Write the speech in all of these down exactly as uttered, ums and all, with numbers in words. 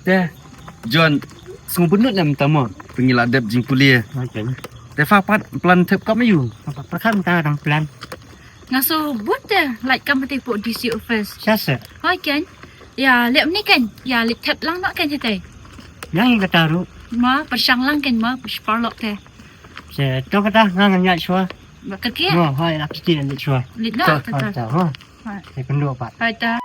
Te, John, sngewbha nud lem tamo, pyngi la dep jingpule. Okay. Te fa pat plan thep kam ayu. Apa perkhat mynta dang plan. Nga sngewbha te, lait kam te po D C office. Sha se. Hoi ken. Ya, lem ni ken. Ya, leit thep lang no ken te. Yang kata ru. Ma, pershang lang ken ma, pershparlok te. Se, to kata nga ngan ïa shwa. Ba kyrkieh? Mo, hoi, la kyrkieh ngan ïa shwa. Leit no, to, kata. To, to, mo. Hoi. Te kynduh pat. Hoi ta.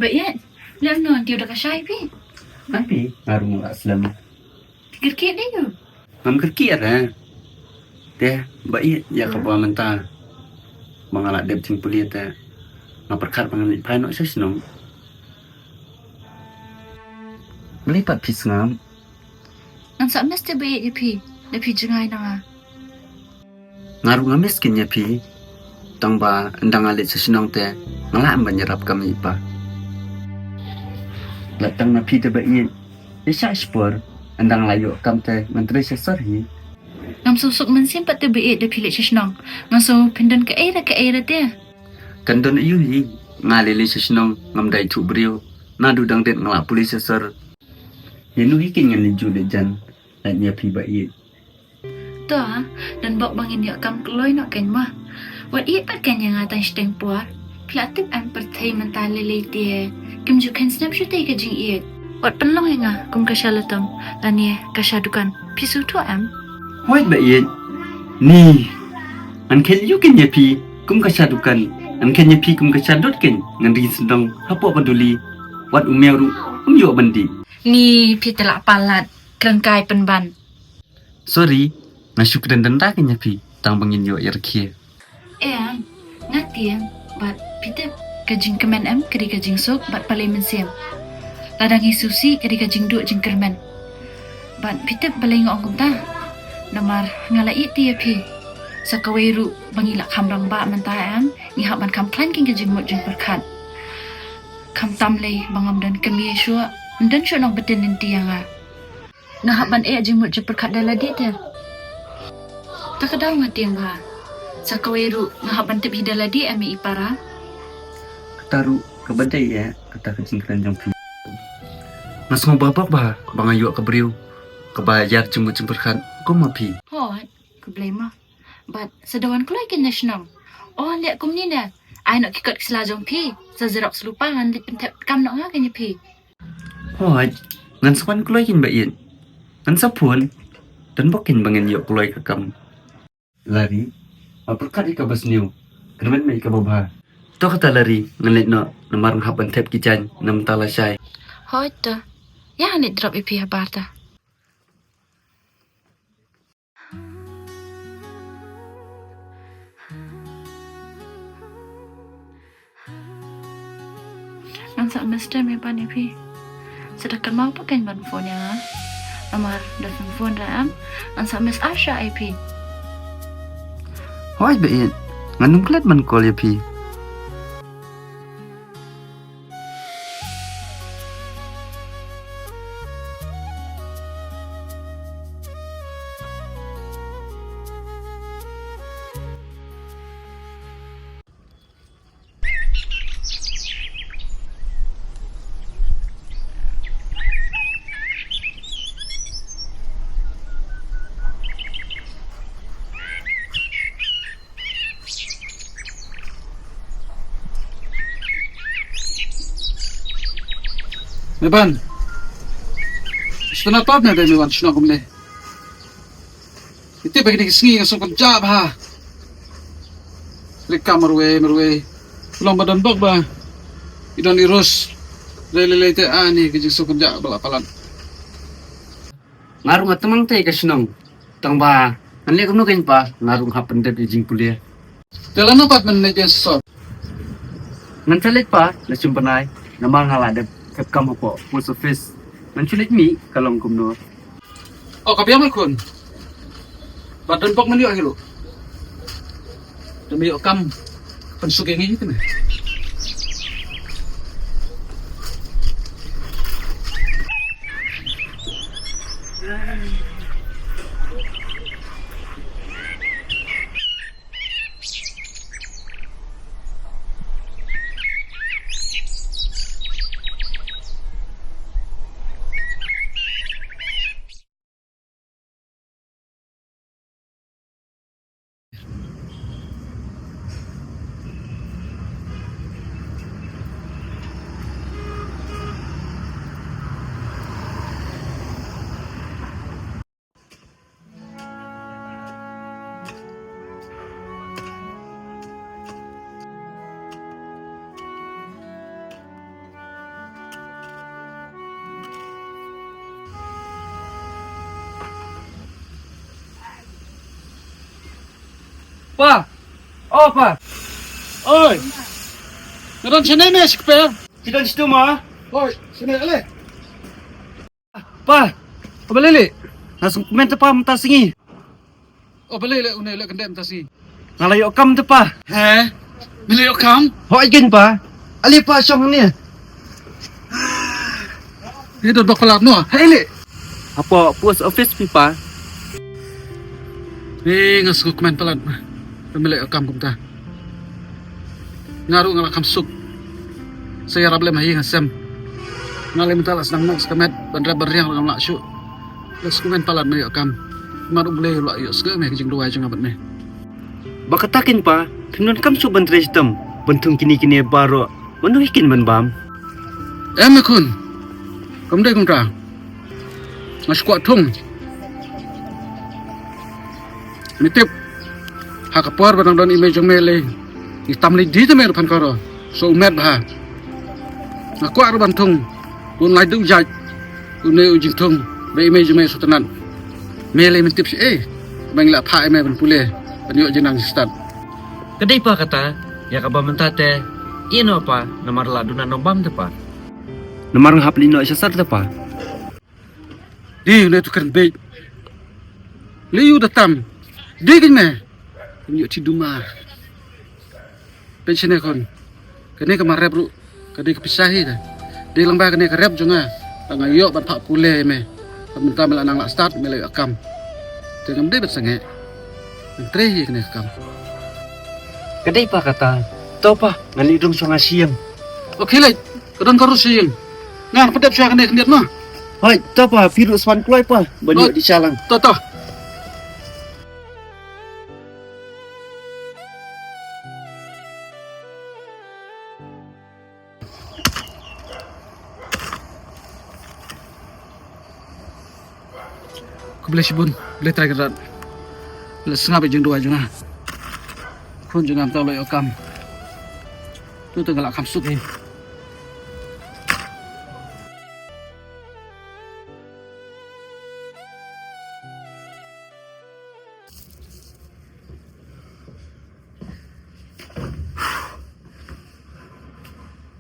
Ba ïeit, lem no, tiu da ka shai phi. Ai phi, nga ruh nga la slem. Kyrkieh dei ïu. Ngam kyrkieh re. Te, ba ïeit, ïa kaba mynta. Ba nga la dep jingpule te. Nga pyrkhat ba ngan leit phai noh sha shnong. Balei pat phi sngap? Ngan sa miss te ba ïeit ïa phi. Da phi jngai na nga. Nga ruh nga miss ken ïa phi. Tang ba ynda nga leit sha shnong te nga lah ban ïarap kam ïa i pa. La tang na phi te ba ïeit. Ïa sha shipor ynda nga la ïoh kam te ngan trei sha sor hi. Ngam suk suk mynsiem pat te ba ïeit da phi leit sha shnong. Nga sngew phin don kaei re kaei re te. Kan don aïu hi nga leit leit sha shnong ngam dei thuh briew. Naduh dang dep nga la pule sha sor. Ïa nu hi ken ngan leit ju leit jan. Lait ïa phi ba ïeit. To, don bok ba ngin ïoh kam kloi noh ken ma. Wat ïeit pat ken ïa nga tang shiteng por. Phi la tip em pyrthei mynta lei lei te. Kim ju khein snap shuh te ka jingïeit. Wat pynlong ïa nga kum ka sha latom lane ka sha dukan. Phi sngewthuh em? Hooid ba ïeit. Ni. Ngan khein ïa u ken ïa phi kum ka sha dukan. Ngan khein ïa phi kum ka sha dud ken. Ngan ri sendong hapoh ka duli. Wat u mew ruh um ïoh ban dih. Ni phi te la palat. Kren kai pynban. Sorry, nga shu kren dang da ken ïa phi tang ba ngin ïoh ïa rkhie. Em, nga tieng, bad phi tip ka jingkmen em ka dei ka jingsuk bad palei mynsiem. Lada ngi sngewsih ka dei ka jingduh jingkyrmen. Bad phi tip balei nga ong kumta. Namar nga la ïeit te ïa phi. Sa kawei ruh ba ngi la kham rangbah mynta em, ngi hap ban kham khlaiñ ken ka jingmut jingpyrkhat. Khamtam lei ba ngam don kmie shuh, ym don shuh nongpyntip lynti ïa nga. Nga hap ban eh jingmut jingpyrkhat da lade te. Ta ka daw nga tieng bha. Sa kawei ruh nga hap ban tip hi da lade em i para. Kata ruh kaba dei eh kata ka jingkren jong phi. Nga sngewbha bok bha ba nga ïoh ka briew kaba ïar jingmut jingpyrkhat kum ma phi. Hooid, khublei ma. Bad sa da wan kloi ken na shnong. Oh, leh kumne ne. Ai noh ki kot ki sla jong phi. Sa xerox lypa ngan leit pynthep kam noh nga ken ïa phi. Hooid, ngan sa wan kloi ken ba ïeit. Ngan sa phone. Don bok ken ba ngan ïoh kloi ka kam. Lari, ma pyrkhat ïa kaba sniew. Kyrmen ma ïa kaba bha. To kata Lari, ngan leit noh namar nga hap ban thep ki jaiñ na mynta lashai. Hooid to. Ïa ngan leit drop ïa phi habar ta. Ngan sa miss te me ban ïa phi. Sa da kynmaw pat ken ban phone ïa nga. Namar da phone phone da em. Ngan sa miss arsha ïa phi. Hooid ba ïeit. Ngan ym klet ban call ïa phi. Meban. Shu na top ne dei meban shu na kumne. Ite bagi ni sngi nga song kynjah bha. Rika marwei marwei. Long ba don bok ba. I don i Ros. Lei lei lei te ani ki jingsong kynjah ba la palat. Nga ruh nga tmang te ka shnong. Tang ba ngan leh kumno kein pa, nga ruh nga hap pyndep ïa jingpule. Te lano pat men leit ïa sor? Ngan sa leit pa, la shim bnai, namar nga la dep Kam hapoh post office. Ngan shu leit mih ka long kumno. Oh, ka biang khun. Ba don bok men ïoh hi ruh. Don ïoh kam. Pynsuk ïa ngi te. Pa! Oh, pa! Oi! Nga don shane me, shi kper. Ki don shitu ma? Oi, shane ale. Pa, o balei lei? Nga sngewkmen te pa mynta sngi. O balei lei une lei kynde mynta sngi? Nga la ïoh kam te pa. He? Me la ïoh kam? Hooid kein pa. Ale pa shong hangne. Ni dot bak palat no. Hei lei. Hapoh post office phi pa. Ni nga sngewkmen palat. Te me la ïoh kam kumta. Nga ruh nga la kham suk. Sa ïarap lem ha ïing ha sem. Nga lei mynta la sdang noh sa ka met ban rep ban riang ruh ngam lah shuh. La sngewkmen palat me ïoh kam. Namar U Blei u la ïohsngew me ka jingduwai jong nga bad me. Ba kata kein pa, phim donkam shuh ban trei shitom ban thung kine kine baroh. Mano hi kein ban bam? Em me khun. Kam dei kumta. Nga shu kwah thung. Me tip. Ha ka por ba dang don i mei jong me lei. Ngi tam leit die te me ruh phan koro. So u met bha. Nga kwah ruh ban thung. Bun lai du jait. Une u jingthung. Ba i mei jong me sngewtynnat. Me lei men tip shi eh. Ba ngi la phah i me ban pule. Ban ïoh jingnang stad. Ka dei pa kata. Ïa kaba mynta te. Ïeh noh pa. Namar la duna nongbam te pa. Namar nga hap leit noh sha sar te pa. Dei une tu kren beit. Lei u da tam. Dei kein me. Ym ïoh ti duma. Peit shane khun. Kane ka ma rep ruh. Ka dei ka pisa hi da. Dei lang ba kane ka rep jong nga. Ba nga ïoh ban phah pule me. Ba mynta me la nang lah stad me la ïoh kam. Te ngam dei ban sangeh. Ngan trei hi kane ka kam. Ka dei pa kata. To pa ngan leit rung sha nga sha ïing. Okay leit. Ka don ka ruh sha ïing. Ngan pyndep sha kane khyndiat ma. Hooid, to pa phi ruh span kloi pa. Ban ïoh dih shalang. To to. Khublei shibun, Blei Trai Kynrad. La sngap ïa ka jingduwai jong nga. Khun jong nga mynta u la ïoh kam. Tu te nga la kham suk hi.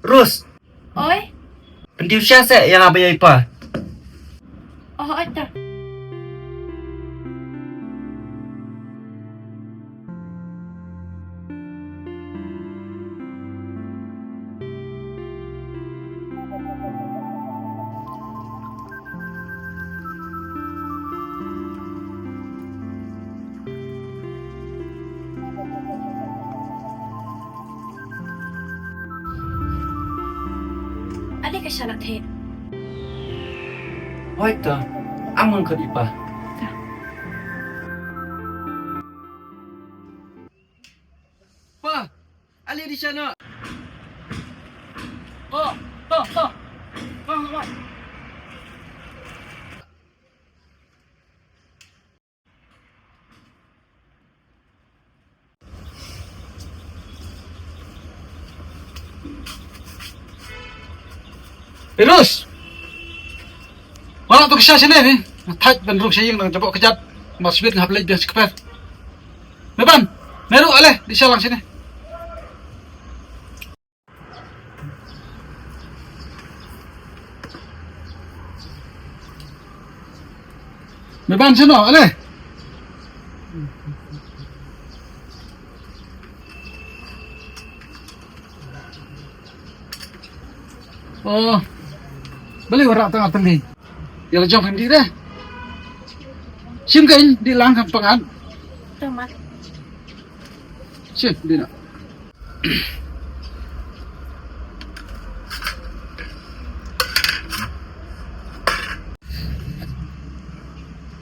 Ros. Oi. Pyndiu sha seh ïa nga ba ïa i pa. Oh, oi ta. Ale ka shalak the. Hoi ta, amang ka dipa. Pa, ale di sana. Oh, to, to. Pa, pa. Ros. Wala tu kisha sini ni. Thaj ban rung shaying nang jabok kejat. Mas bit ngap lej bias keper. Meban. Meru ale di shalang sini. Me ban shano, ale. Oh. Beli warak tang ateli. Ya la jong kan di deh. Sim kan di lang kan pangan. Tama. Sim di na.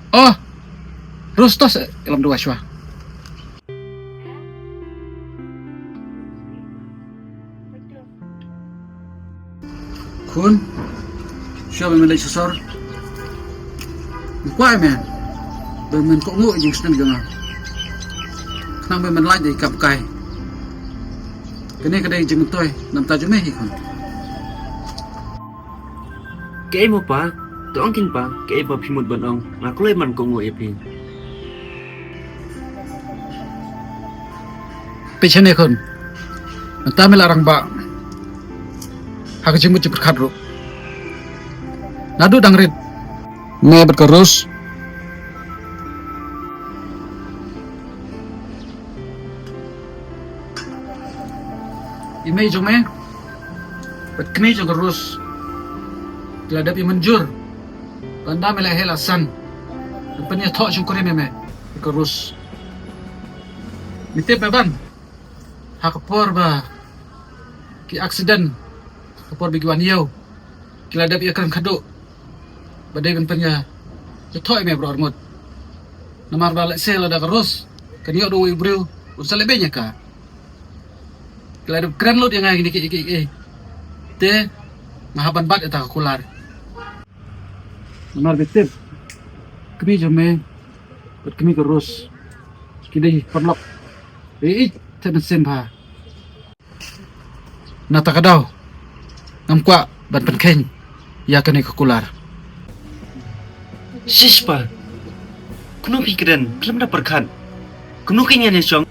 Oh. Rustos, eh, lam dua shwa. Khun, shuwa ba men leit sha sor. Nga kwah ïa men ba men kohnguh ïa jingsneng jong nga. Khnang ba men lait da i kam kai. Kane ka dei jingmyntoi na bynta jong me hi khun. Kaei mo pa, to ong keiñ pa, kaei ba phi mut ban ong, nga kloi ban kohnguh ïa phi. Peit shane khun. Mynta me la rangbah ha ka jingmut jingpyrkhat ruh. Naduh dang rit me bad ka Rose, i mei jong me bad kmie jong ka Rose ki la dep ïa mynjur. Tang da me la heh la san ban pynïathoh shongkurim ïa me bad ka Rose. Me tip me ban, ha ka por ba ki accident, ha ka por ba ki wan ïew, ki la dep ïakren khadduh ba dei ban pynïathoh ïa me baroh arngut. Namar ba lehse lada ka Rose kan ïoh da uwei u briew, un sa leh beiñ ïa ka. Ki la dep kren lut ïa nga kine kiei kiei. Te nga hap ban bat ïa kata ka kular. Namar ba tip, kmie jong me bad kmie ka Rose ki dei paralok ba ïeit thep mynsiem bha. Na kata ka daw ngam kwah ban pynkheiñ ïa kane ka kular. Shish pa, kumno phi kren, khlem da pyrkhat. Kumno keiñ ngan ïashong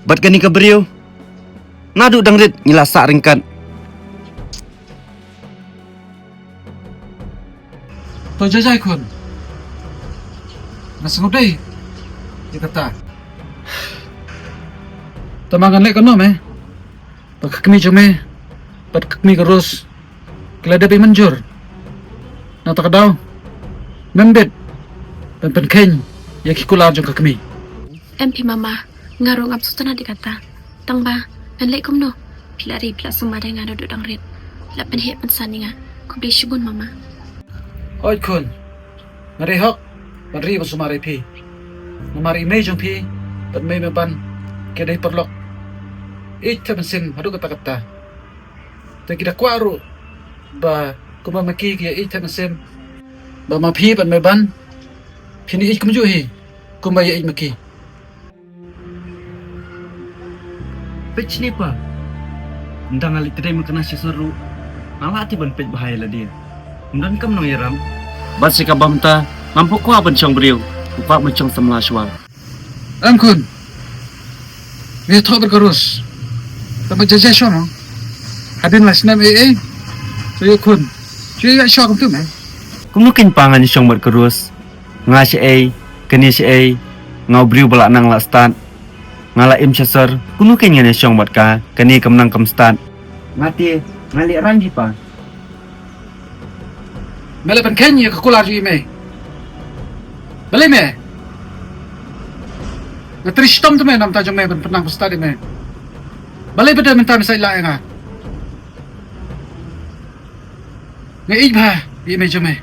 bad kane ka briew? Naduh dang rit ngi la sah ryngkat. To jai jai khun. Nga sngewdei ïa kata. Tangba ngan leh kumno me? Ba ka kmie jong me bad ka kmie ka Rose ki la dep ïa mynjur. Na kata ka daw mem bit ban pynkheiñ ïa ki kular jong ka kmie. Em phi mama, nga ruh ngam sngewtynnat ïa kata. Tangba ngan leh kumno? Phi la ri, phi la sumar ïa nga naduh dang rit. Phi la pynheh pynsan ïa nga. Khublei shibun mama. Hooid khun, nga dei hok ban ri ban sumar ïa phi. Namar i mei jong phi bad mei me ban ki dei paralok ïeit thep mynsiem haduh katta katta. Te ki da kwah ruh ba kumba ma ki ki ïa ïeit thep mynsiem, ba ma phi bad me ban phin ïa ïeit kumjuh hi kumba ïa ïeit ma ki. Peit shane pa. Ynda nga leit trei makna sha sor ruh, nga lah te ban peit bha ïa lade. Ym don kam nongïalam. Bad sha kaba mynta ngam pat kwah ban shong briew, nga kwah ban shong samla shuwa. Em khun. Me ïathoh bad ka Rose. Tangba jai jai shuwa mo. Hadien lai snem ei ei. Shu ïa khun. Shu ïa shuwa kumtu me. Kumno keiñ pa ngan ïashong bad ka Rose? Nga shaei, kane shaei, nga u briew ba la nang la stad. Nga la im sha sor, kumno keiñ ngan ïashong bad ka, kane kam nang kam stad. Nga te, nga leh rang hi pa. Me la pynkheiñ ïa ka kular jong i mei. Balei me? Nga trei shitom te me na bynta jong me ban pynnang pynstad ïa me. Balei pat mynta me sa ïa la ïa nga? Nga ïeit bha ïa i mei jong me.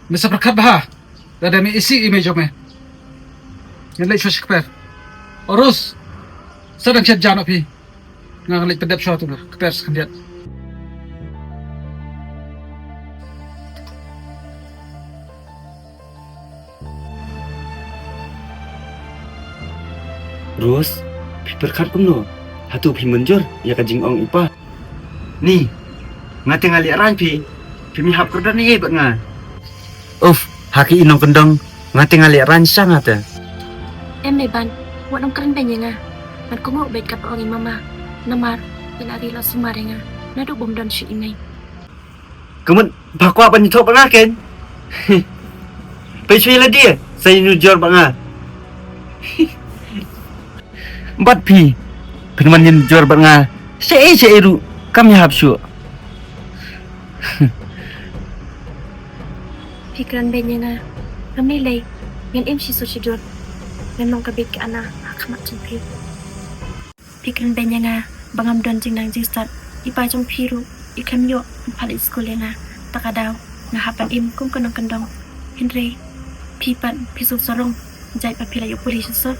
Me sa pyrkhat bha lada me isih ïa i mei jong me. Ngan leit shuwa sha kper. O Rose, sa dang shet ja noh phi. Nga ngan leit pyndep shuwa tu la kper sa khyndiat. Rose, phi pyrkhat kumno? Hato phi mynjur ïa ka jingong i pa? Ni, Nga te nga leh rang phi. Phim ïahap kyrdan ei bad nga. Uf, ha ki i nongkyndong, nga te nga leh rang sha nga te. Em Meban, wat nym kren beiñ ïa nga. Ngan kohnguh beit katba ong i mama. Namar i la ri la sumar ïa nga naduh bym don shuh i mei. Ka mut ba kwah ban ïathoh bad nga kein. Peit shuwa ïa lade, sa ïanujor bad nga. Bad phi, phin wan ïanujor bad nga shaei shaei ruh kam ïahap shuh. Phi kren beiñ ïa nga. Ngam lei lei, ngan im shisur shidur. Ngan long ka beit ka Anna ha khmat jong phi. Phi kren beiñ ïa nga ba ngam don jingnang jingstad. I pa jong phi ruh i khlem ïoh ban phah leit skul ïa nga. Ta ka daw nga hap ban im kum ka nongkyndong. Hynrei phi pat phi sngewsarong jait ba phi la ïoh pule shisha.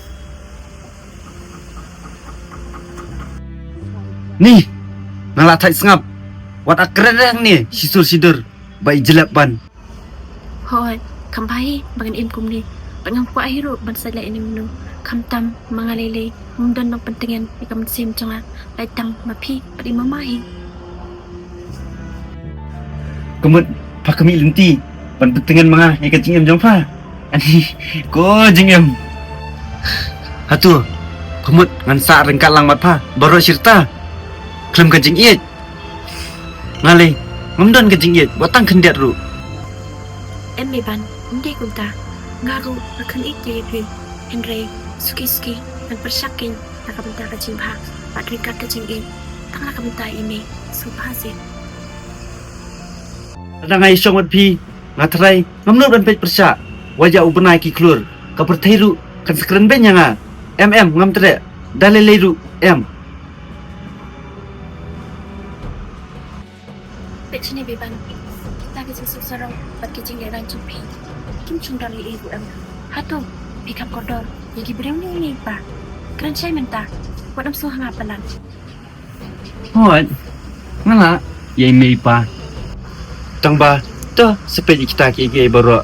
Ni, nga la thait sngap. Wat ïa kren hangne shisur shidur ba i jlep ban. Hooid, kham bha hi ba ngan im kumne. Bad ngam kwah hi ruh ban sa leh ïa une mano. Khamtam ma nga lei lei ngam don nongpyntngen ïa ka mynsiem jong nga, lait tang ma phi bad i mama hi. Ka mut pha khmih lynti ban pyntngen ma nga ïa ka jingim jong pha. Ani, ko jingim. Hato pha mut ngan sah ryngkat lang bad pha baroh shi rta khlem ka jingïeit? Nga lei ngam don ka jingïeit wat tang khyndiat ruh. Em Meban, ym dei kumta. Nga ruh nga khlem ïeit ïa phi. Hynrei suki suki ngan pyrshah kein na ka bynta ka jingbha bad ryngkat ka jingïeit. Tang na ka bynta i mei, sngewbha seh. Lada nga ïashong bad phi, nga tharai ngam nud ban peit pyrshah. Wat ïa u bnai ki khlur, ka pyrthei ruh kan sa kren beiñ ïa nga. Em em, ngam treh. Da lei lei ruh em. Peit shane Beban, kita ki jingsuk sarong bad ki jingleh rang jong phi kim shym don ei ei ruh em. Hato phi kham kordor ïa ki briew ne ïa i pa? Kren shai mynta, wat ym sngew ha nga palat. Hooid, nga lah ïa i mei i pa. Tang ba to sa peit ïa kita kiei kiei baroh.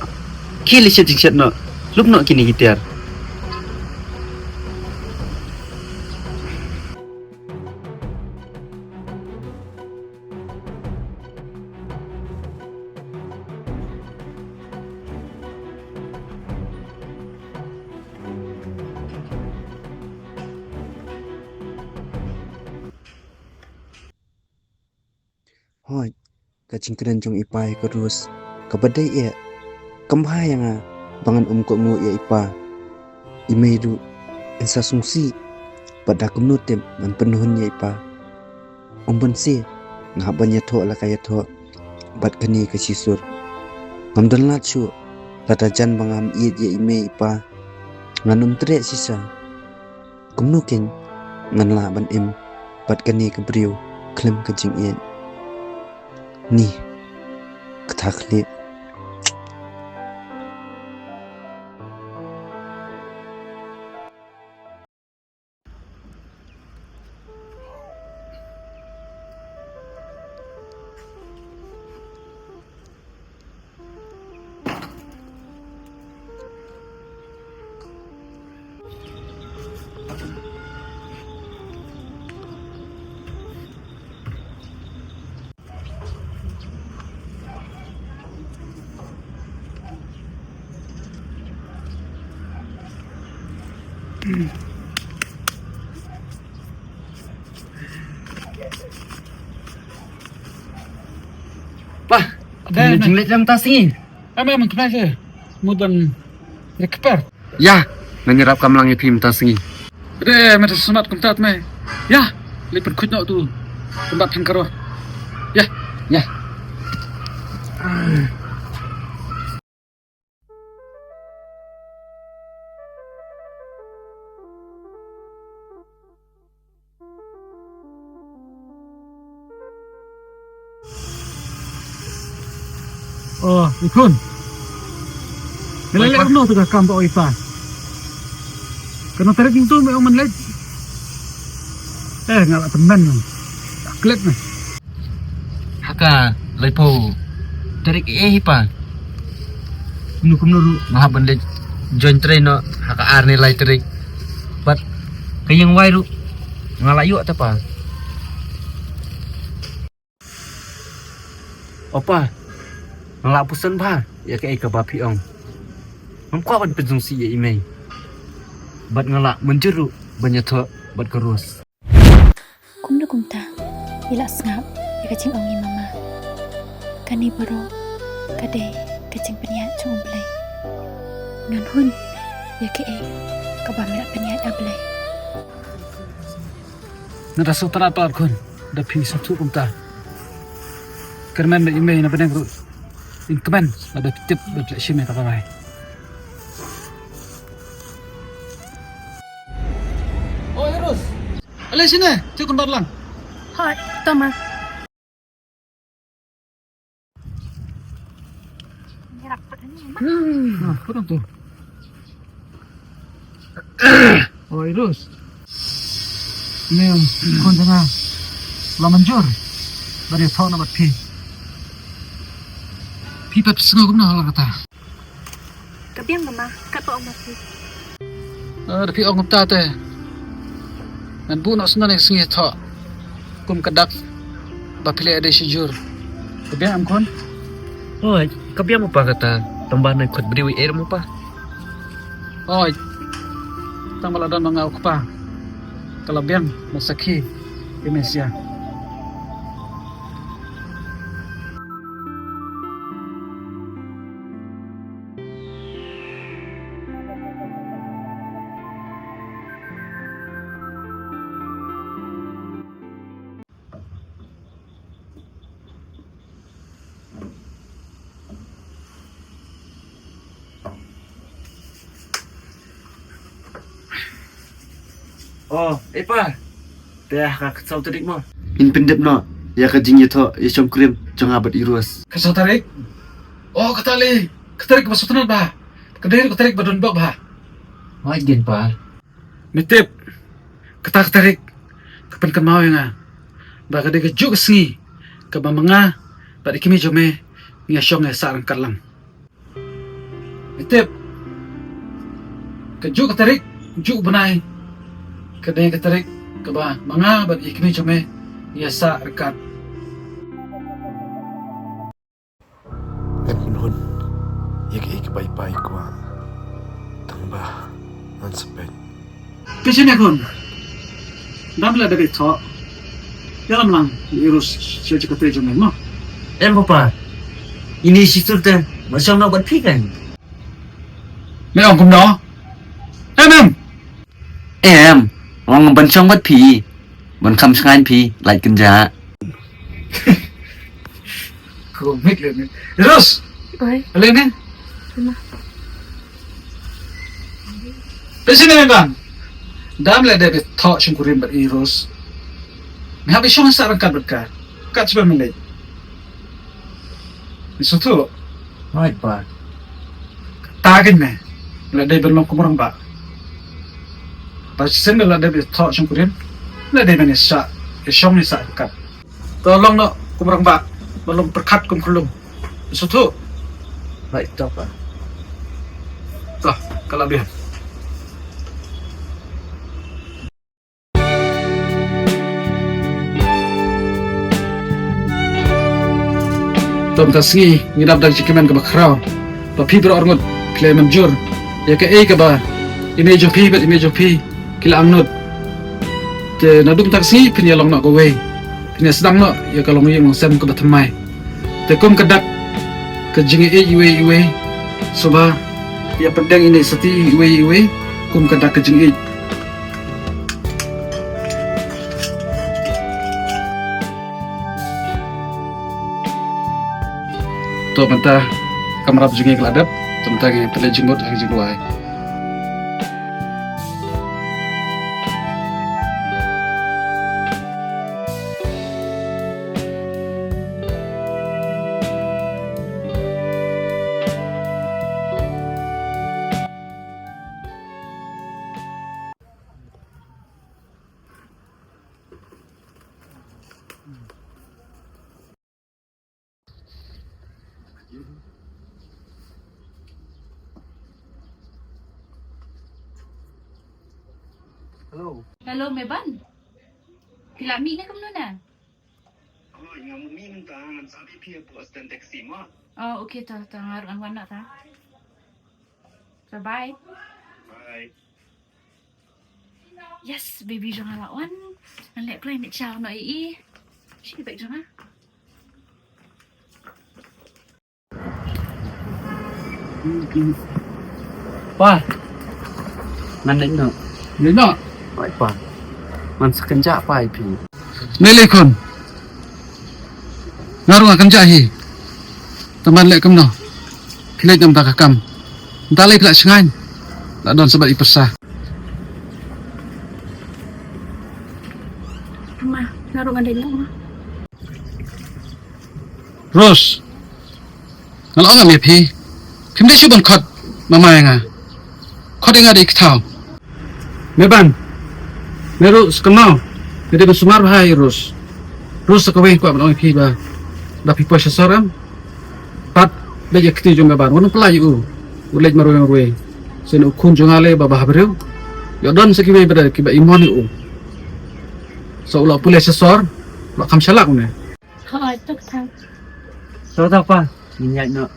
Khie leit shet jingshet noh, lup noh kine ki tiar. Hooid, ka jingkren jong i pa ïa ka Rose kaba dei eh kam bha ïa nga ba ngan ym kohnguh ïa i pa. I mei ruh yn sa sngewsih bad da kumno tip ngan pynhun ïa i pa. Ym banse nga hap ban ïathoh la ka ïathoh bad kane ka shisur. Ngam don lad shuh, lada jan ba ngam ïeit ïa i mei i pa ngan ym treh shisha. Kumno kein ngan lah ban im bad kane ka briew khlem ka jingïeit? Ni, kata khlieh. Bah, dei, dei, jinglet jam ta sngi. Ame man kena je. Mudan rekper. Ya, ngan ïarap kamlang ïa phi mynta sngi. Dei, mynta smat kumta me. Ya, lei pynkhuid noh tu. Kumba than karo. Ya, ya. Oh, i khun. Me la leh kumno tu ka kam ba oi pa? Kano tarik ntu me ong man leit? Eh, nga la tymmen. Klet me. Ha ka laiphew tarik eh hi pa. Kumno kumno ruh nga hap ban leit join train noh ha ka ar ne lai tarik. Bad ka ïing wai ruh nga la ïoh te pa. O pa, nga la pyrshang bha ïa kaei kaba phi ong. Ngam kwah ban pynsngewsih ïa i mei. Bad nga la mynjur ruh ban ïathoh bad ka Rose. Kumno kumta, i la sngap ïa ka jingong i mama. Kane baroh ka dei ka jingpynïaid jong U Blei. Ngan hun ïa kaei kaba me la pynïaid, A Blei. Nga da sngewtynnat pat khun, da phi sngewthuh kumta. Kyrmen da i mei na bneng ruh. Ym kmen lada phi tip ba phi la shim ïa kata ka rai. Oi, Rose. Ale shine, te kun bat lang. Hoi, to ma. Hmm, ah, kurang tu. Oi, Rose. Ni, khun jong nga la mynjur ban ïathoh na bad phi. Phi pat sngew kumno la kata? Ka biang, Mama, katba ong ma phi. Eh, da phi ong kumta te, ngan buh noh shuh ïa ka sngi thoh kum ka dak ba phi la ïadei shijur. Ka biang em khun? Hooid, ka biang, Papa, kata. Tang ba nai khot briew ei ei mo, Pa. Hooid. Tang ba la don ma nga u kpa, ka la biang ban sakhi ïa i Mesia. Oh, eh, Pa. Te ha ka saw tarik mo, ngin pyndep noh ïa ka jingïathoh ïa shongkurim jong nga bad i Rose. Ka saw tarik? Oh, kata lei ka tarik ba sngewtynnat bha. Ka dei ruh ka tarik ba don bok bha. Hooid, Pa. Me tip, kata ka tarik ka pynkynmaw ïa nga ba ka dei kajuh ka sngi kaba ma nga bad i kmie jong me ngi ïa shong ïa sah ryngkat lang. Me tip, kajuh ka tarik, juh bnai, ka dei ka tarik kaba ma nga bad i kmie jong me ngi ïa sah ryngkat. Ngan pynhun ïa kaei kaba i Pa i kwah, tang ba ngan sa peit. Te shane khun, dam la dep ïathoh ïalam lang ïa i Rose sha ka jingkyrkhu jong me mo. Em, Papa. Ine i shistur te ngan shong noh bad phi kan? Me ong kumno? Em, em. Em, ong ban shong bad phi, ban kham shngaiñ phi, lait kynjah. Komik le ne. Rose. Oi. Ale ne. Te shane ban, dam la dep ïathoh shongkurim bad i Rose, me hap ïa shong sah ryngkat bad ka kat shaba me leit. Me sngewthuh? Hooid, Pa. Kata kein me la dei ban long kum rangbah. Ba shisien me la dep ïathoh shongkurim, la dei ban ïa sah, ïa shong ïa sah ryngkat. To long noh kum rangbah, ban long pyrkhat kum khyllung. Me sngewthuh? Hooid, to, Pa. To, ka la biang. To mynta sngi ngi dap da ka jingkmen kaba khraw ba phi baroh arngut phi la ïa mynjur ïa kaei kaba i mei jong phi bad i mei jong phi ki la angnud. Te naduh mynta ka sngi phin ïa long noh kawei, phin ïa sdang noh ïa ka longïing longsem kaba thymmai. Te kum ka dak ka jingïeit iwei iwei, sngewbha ïa pyndiang ine i sati iwei iwei kum ka dak ka jingïeit. To mynta ka mrap jong ngi ka la dep, to mynta ngi pynleit jingmut ha ka jingduwai. Hello. Hello, Meban. Phi la mih ne kumno na? Nga mut mynta ngan sah phi hapoh stand taxi mo. Oh, okay, to, to, nga ruh ngan wan noh ta. So, bye. Bye. Yes, baby jong nga la wan. Ngan leh kloi, mih sha noh ïa i. Shi bag jong nga. Pa. Ngan leit noh. Leit noh? Oi pa. Ngan sa kynjah pa ïa phi. Leit leit khun. Nga ruh nga kynjah hi. Te ban leh kumno? Phi leit na bynta ka kam. Mynta lei phi la shngaiñ. La don sa bad i pyrsa. Ma, nga ruh ngan leit noh ma. Rose. Nga la ong ïa phi. Phim dei shuh ban khot mama ïa nga. Khot ïa nga da i kthaw. Me Ban. Me ruh sa kynmaw. Me dei ban sumar bha ïa Rose. Rose sa kawei kwah ban ong ïa phi ba, ba phi poi sha sor em. Pat leit ïa kti jong Me Ban. Wat nym pyllait ïa u. U leit marwei marwei. Sien u khun jong nga lei ba bha briew. Ïoh don sa kiwei ba da kiba imon ïa u. Sa u la pule sha sor. U la kham shalak une. Hooid, to kata. To, to pa, ngin ïaid noh.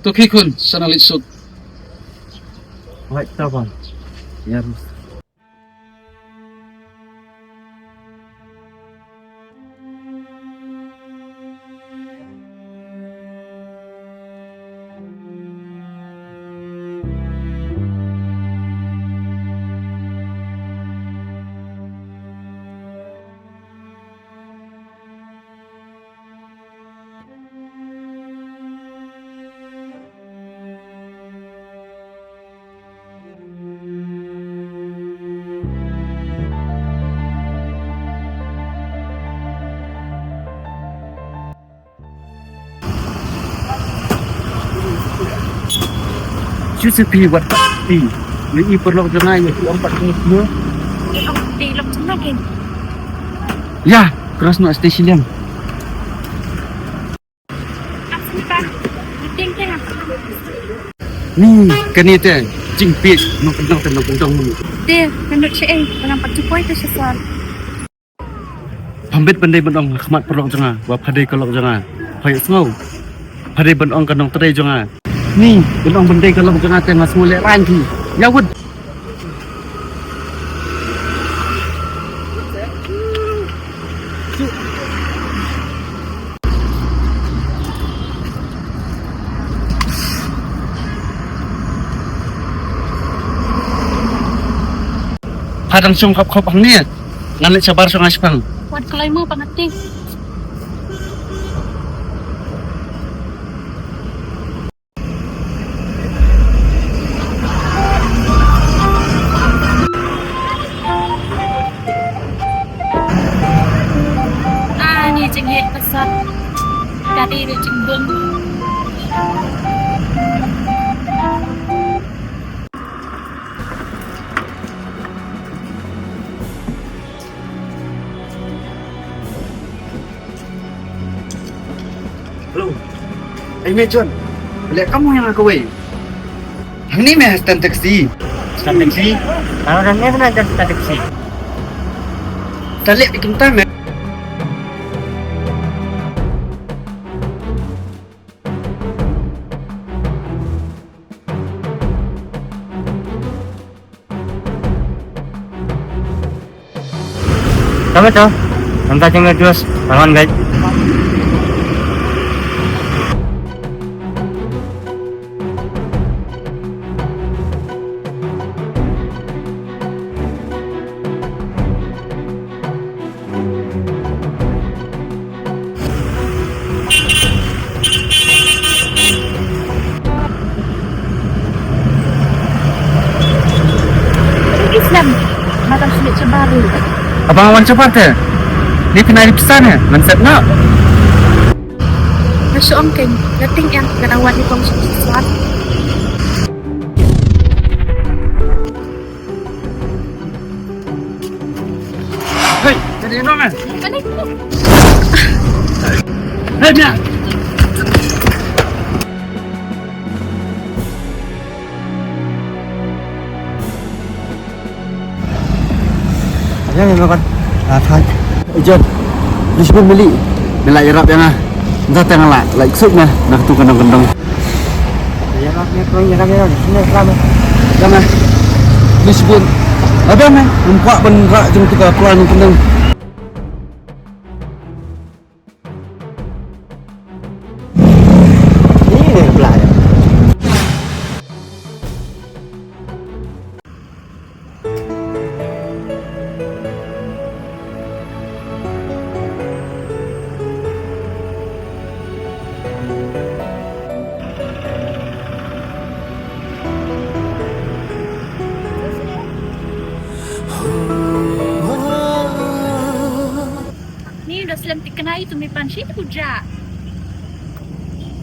To khie khun, sa nang leit suk. Hooid, to pa. Ïa. Shu shu phi wat pat phi. Ïa i paralok jong nga ïa ki ong pat phi. Ïa, cross noh station. Ni, kane te, jingpeit, nongkyndong te nongkyndong ni. Te, ngan lut shaei, ba ngan pat ju poi te sha sor. Phim bit ban dei ban ong ha khmat paralok jong nga, ba pha dei ka lok jong nga. Pha ïohsngew. Pha dei ban ong ka nongtrei jong nga. Ni, ban ong ban dei ka lok jong nga te nga sngewlehraiñ hi. Ïa wut. Pha dang shong khop khop hangne. Ngan leit shabar shong ha shipang. Wat kloi mo, pang ati. Ah, ni jingeh pasal. Tadi ni jingdun. Hello. Ei me John. Leh kam mo ïa nga kawei. Hangne me ha stand taxi. Stand taxi? Tang hangne me ha stand taxi. Sa leh phi kumta me. Tama to. Nang ta jeng terus. Tangan, guys. Islam. Makan sulit cebaru. Abang wan cepat te. Ni pynai di pesan ya. Ngan set nak. Masuk ongkeng. Ngeting yang kena wan di kong sulit sesuatu. Hei, jadi no man. Hei, dia. Ada memang kan. Ah, thai. Ijon. Lishbun meli. Me la ïarap ïa nga. Nda tang la la ksuk na na katu kandong kandong. Ïarap ïa kong ïarap ïa kong. Sini selamat. Kama. Lishbun. Abang eh. Nampak ban rak jong tu ka plan kandong. Ini dia pula ya. Ni da slem tikna itu mi pan shi tu ja.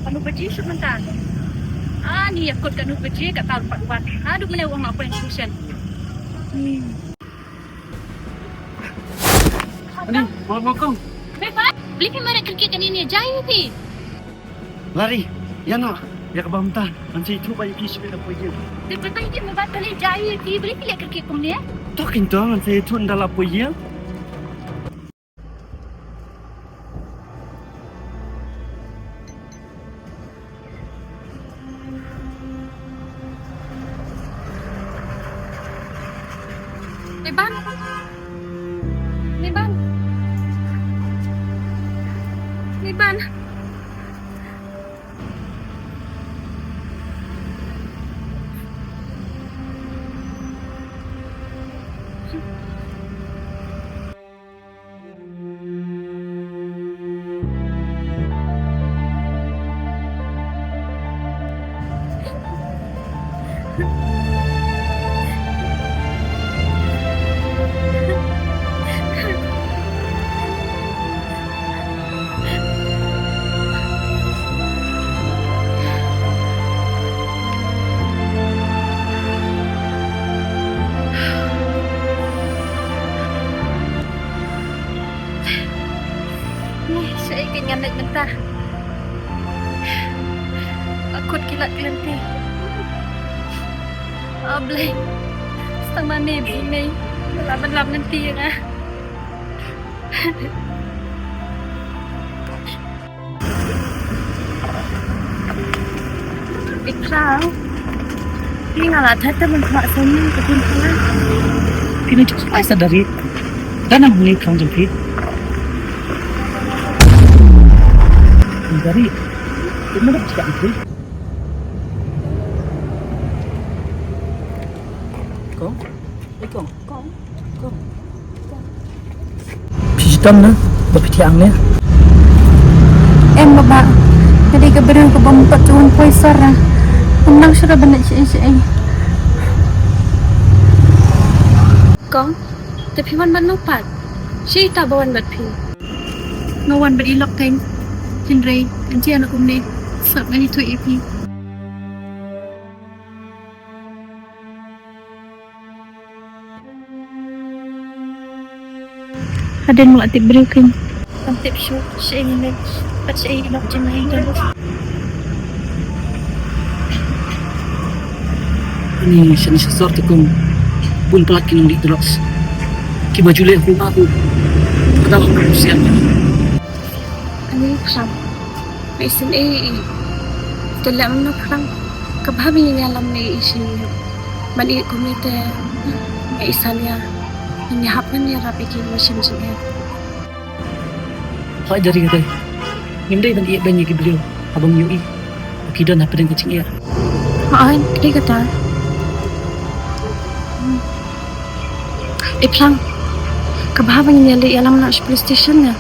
Kano baje shu mynta. Ah, ni ïa kot kano baje ka taru pat wan. Aduh, mane wang apa yang susah. Hmm. Ani, bawa bokong. Bye bye. Beli phi marek kerkit kani ni jai phi. Lari, ïa no, ïa ka bam ta, ngan sa ïathuh ba ïa phi shibit na poi ïing. Te pyntai te me ba tali jai phi, beli phi leh kerkit kumne. To kin to, ngan sa ïathuh nda la poi ïing. Liban. Liban. Liban. Ih, shaei kein ngan leit mynta. Akut ki lad ki lynti. A Blei. Stang ma me bun mei. Lah ban lap lynti ïa nga. Ikrang. Ni nga la that te ban khmah sani ka kun kala. Kini chuk ai sa dari. Dan ang ni krang jong phi. Dari. Kini dah siap phi. Kong. Kong. Kong. Kong. Phi shitom na ba phi thiah ne? Em baba, nga dei ka briew kaba ym pat ju wan poi sor na. Ngam nang shuh ban leit shaei shaei. Kong, te phi wan bad no pat? Shi ita ba wan bad phi. Nga wan bad i Lok Teng. Hynrei, ngan jia na kumne. Sap ngan ïathuh ïa phi. Hadien ma la tip briew kein. Ngam tip shuh shaei ngi leh bad shaei i Lok jong ngi. Ani shane sha sor te kong. Bun palat ki nongdih drugs. Kiba ju leh huma hu. Ka dang hum sian. Ani kham. Nga isynei ïa i. Te leh mynno phrang. Kaba hap ngin ïalam ïa i shisha. Ban ïa kumne te nga i Salia. Ngin ïahap ngan ïarap ïa ki machine jingeh. Hooid, dei dei. Ngim dei ban ïeh beiñ ïa ki briew haba ngi ïohi ba ki don hapdeng ka jingeh. Hooid, dei kata. Iplang. Kaba hap ngin ïaleh ïalam na sha police station ïa.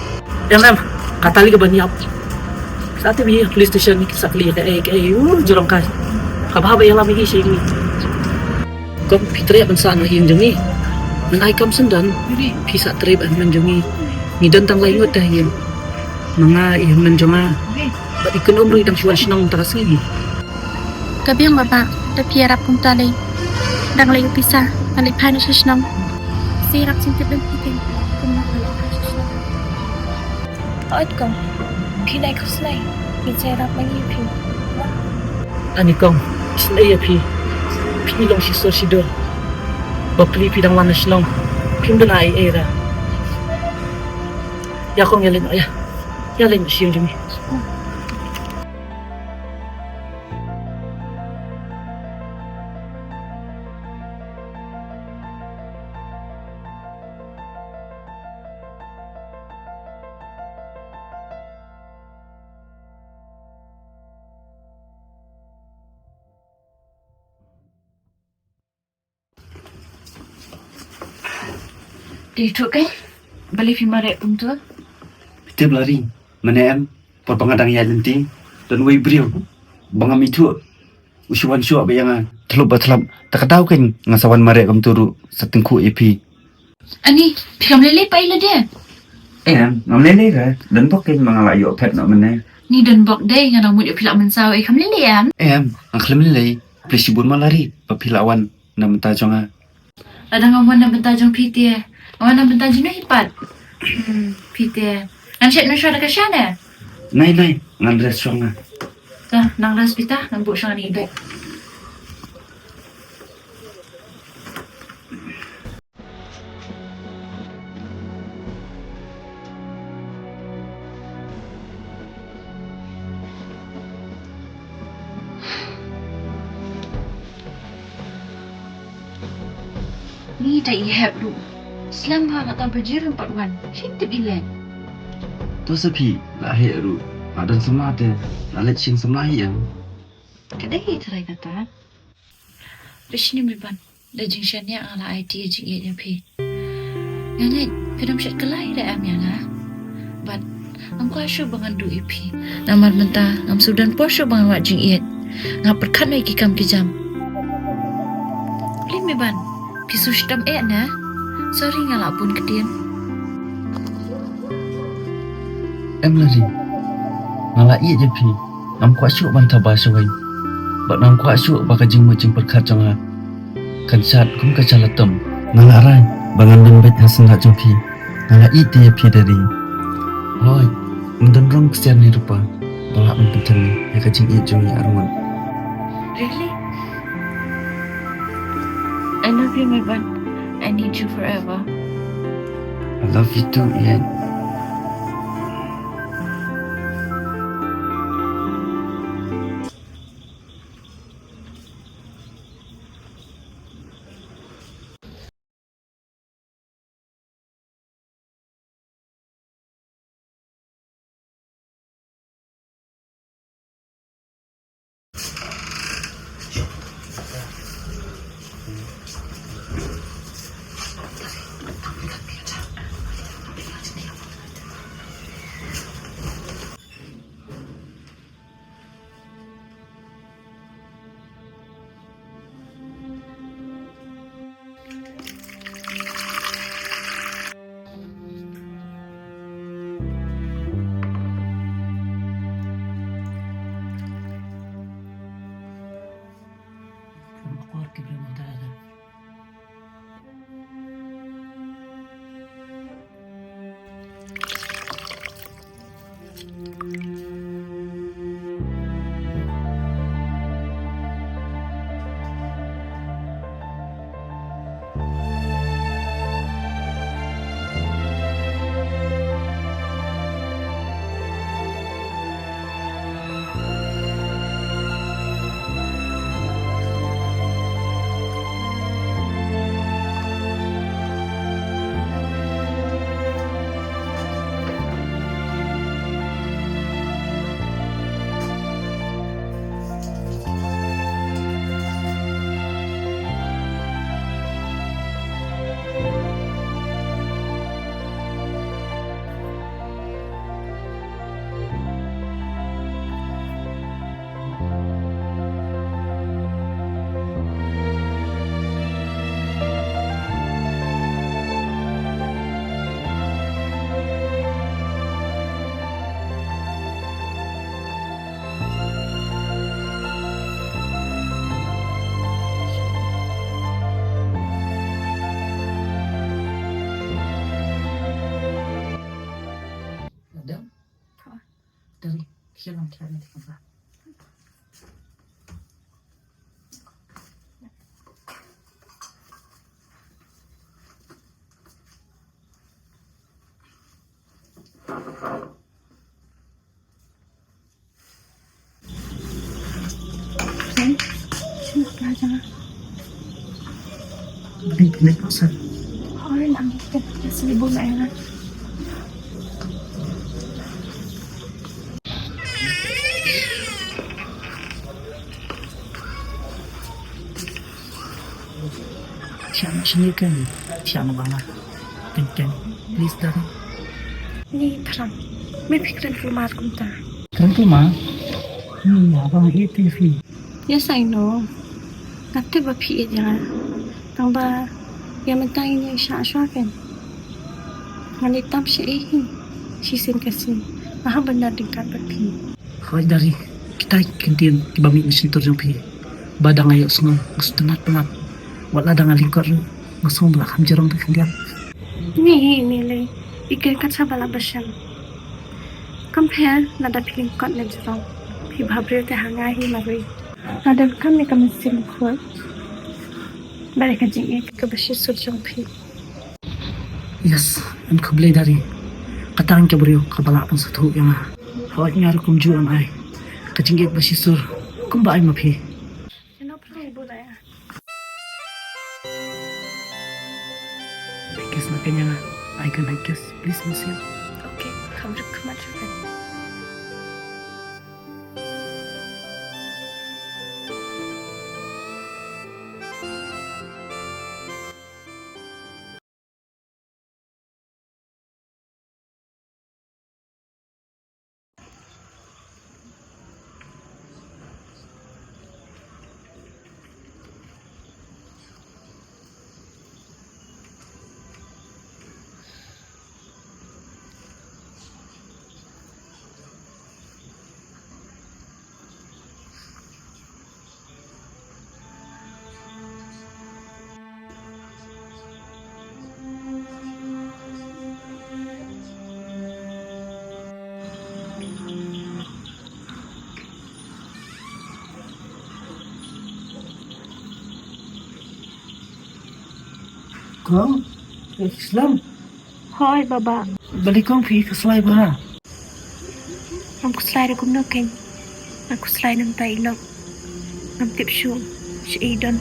Em em, kata lei kaban ïap. Sa tip ïa police station ki sa kylli kaei kaei, uh, jrong kai. Kaba haba ïalam ïa ki sha ïing. Kong, phi treh ban sah noh ïing jong ngi. Mynta i kam syndon, phi sa treh ban hynmen jong ngi. Ngi don tang lai ngut te ha ïing. Ma nga, i hynmen jong nga. Bad i Kynum ruh i dang shu wan shnong mynta ka sngi. Ka biang baba, da phi ïarap kumta lei. Dang lei u pisa, nga leit phai noh sha shnong. Sa ïarap sngewthuh lem phi kum nga leit phai sha shnong. Hooid kong, phi nai khuslai, ngin sa ïarap ma ngi ïa phi. Ani kong, isynei ïa phi. Phi long shi sor shi dur. Bapli phi dang wan na shnong. Phim don ei ei ra. Ïa kong ïa leit noh ïa. Ïa leit noh sha ïing jong ngi. Te ïathuh kai, balei phi mareh kumto? Tip Lari, mane em, por ba nga dang ïaid lynti, don uwei u briew ba ngam ithuh u shu wan shuh bad ïa nga. Thlop ba thlop, ta ka daw kein nga sa wan mareh kumto ruh, sa tyngkhuh ïa phi. Ani, phi kam lei lei pat ïa lade? Em, ngam lei lei re, don bok kein ba nga la ïoh phet noh mynne. Ni don bok dei, nga dang mut ïa phi lah mynsaw, eh, kam lei lei em? Em, nga khlem lei lei, phi shibun ma Lari ba phi la wan na bynta jong nga. Lada ngam wan na bynta jong phi te, nga wan na bynta jong no hi pat? Hmm, phi te. Ngan shet noh shuwa da ka sha ne? Nai, nai, ngan rest shuwa nga. Ta, nang rest phi ta, ngan buh shuwa nga ïa i bag. Ni da i hep ruh. Slem ha nga tam pajir pat wan. Shin tip i leh. To sa phi, la heh ruh. Nga don samla te, la leit shin samla hi em. Ka dei hi trai kata. Phi shini mi ban. Da jingshaniah nga la aiti ïa jingïeit ïa phi. Nga ngeit phi dang shet kylla da em ïa nga. Bad ngam kwah shuh ba ngan duh ïa phi. Namar mynta ngam shu don por shuh ba ngan wad jingïeit. Nga pyrkhat noh ïa ki kam ki jam. Lei mi ban. Phi shu shitom eh na. Sorry nga la bun ktien. Em Lari, nga la ïeit ïa phi. Ngam kwah shuh ban thaba shawei. Bad ngam kwah shuh ba ka jingmut jingpyrkhat jong nga kan shad kum ka jalatom. Nga la rai ba ngan don beit ha syndah jong phi. Nga la ïeit te ïa phi Lari. Hooid, ngan don rong ksiar ne rupa ba lah ban pynthymmai ïa ka jingïeit jong ngi arngut. Really? I love you, Meban. I need you forever. I love you too, Ian. Madam? Ha. Dari, kian lam kian nanti kan. Thiah noh shane kan, thiah noh bana. Teng teng, please darling. Ni Thrang, me phi kren kulmar kumta. Kren kulmar? Ni ya bang ïeit ïa phi. Yes, I know. Nga tip ba phi ïeit ïa nga. Tang ba ïa mynta ngin ïa shah shuwa kan. Ngan ïa tam sha ei hi. Shisien ka sngi. Nga hap ban da ryngkat bad phi. Hooid Dari, kita ki kyntien kiba mih na shyntur jong phi. Ba da nga ïohsngew, nga sngewtynnat palat. Wat la da nga lyngkot ruh, nga sngew ba la kham jrong da khyndiat. Ni hi, ni lei. I kren kat sa ba lah ba shem. Kam pher lada phi lyngkot ne jrong. Phi bhabriew te ha nga hi marwei. Nga donkam ïa ka mynsiem bakhuid bad ïa ka jingïeit kaba shisur jong phi. Yes, em khublei Dari. Kata ka briew kaba lah ban sngewthuh ïa nga. Hooid nga ruh kumjuh ngan ai ka jingïeit ba shisur kumba ai ma phi. Kiss na ka ïa nga. Ai ka night kiss, please, mynsiem. Okay, kham rip khmat shuh. Kong, eh, Islam. Hooid, Baba. Balei Kong phi khuslai bha? Ngam khuslai ruh kumno kein. Nga khuslai namar i lok. Ngam tip shuh shaei i don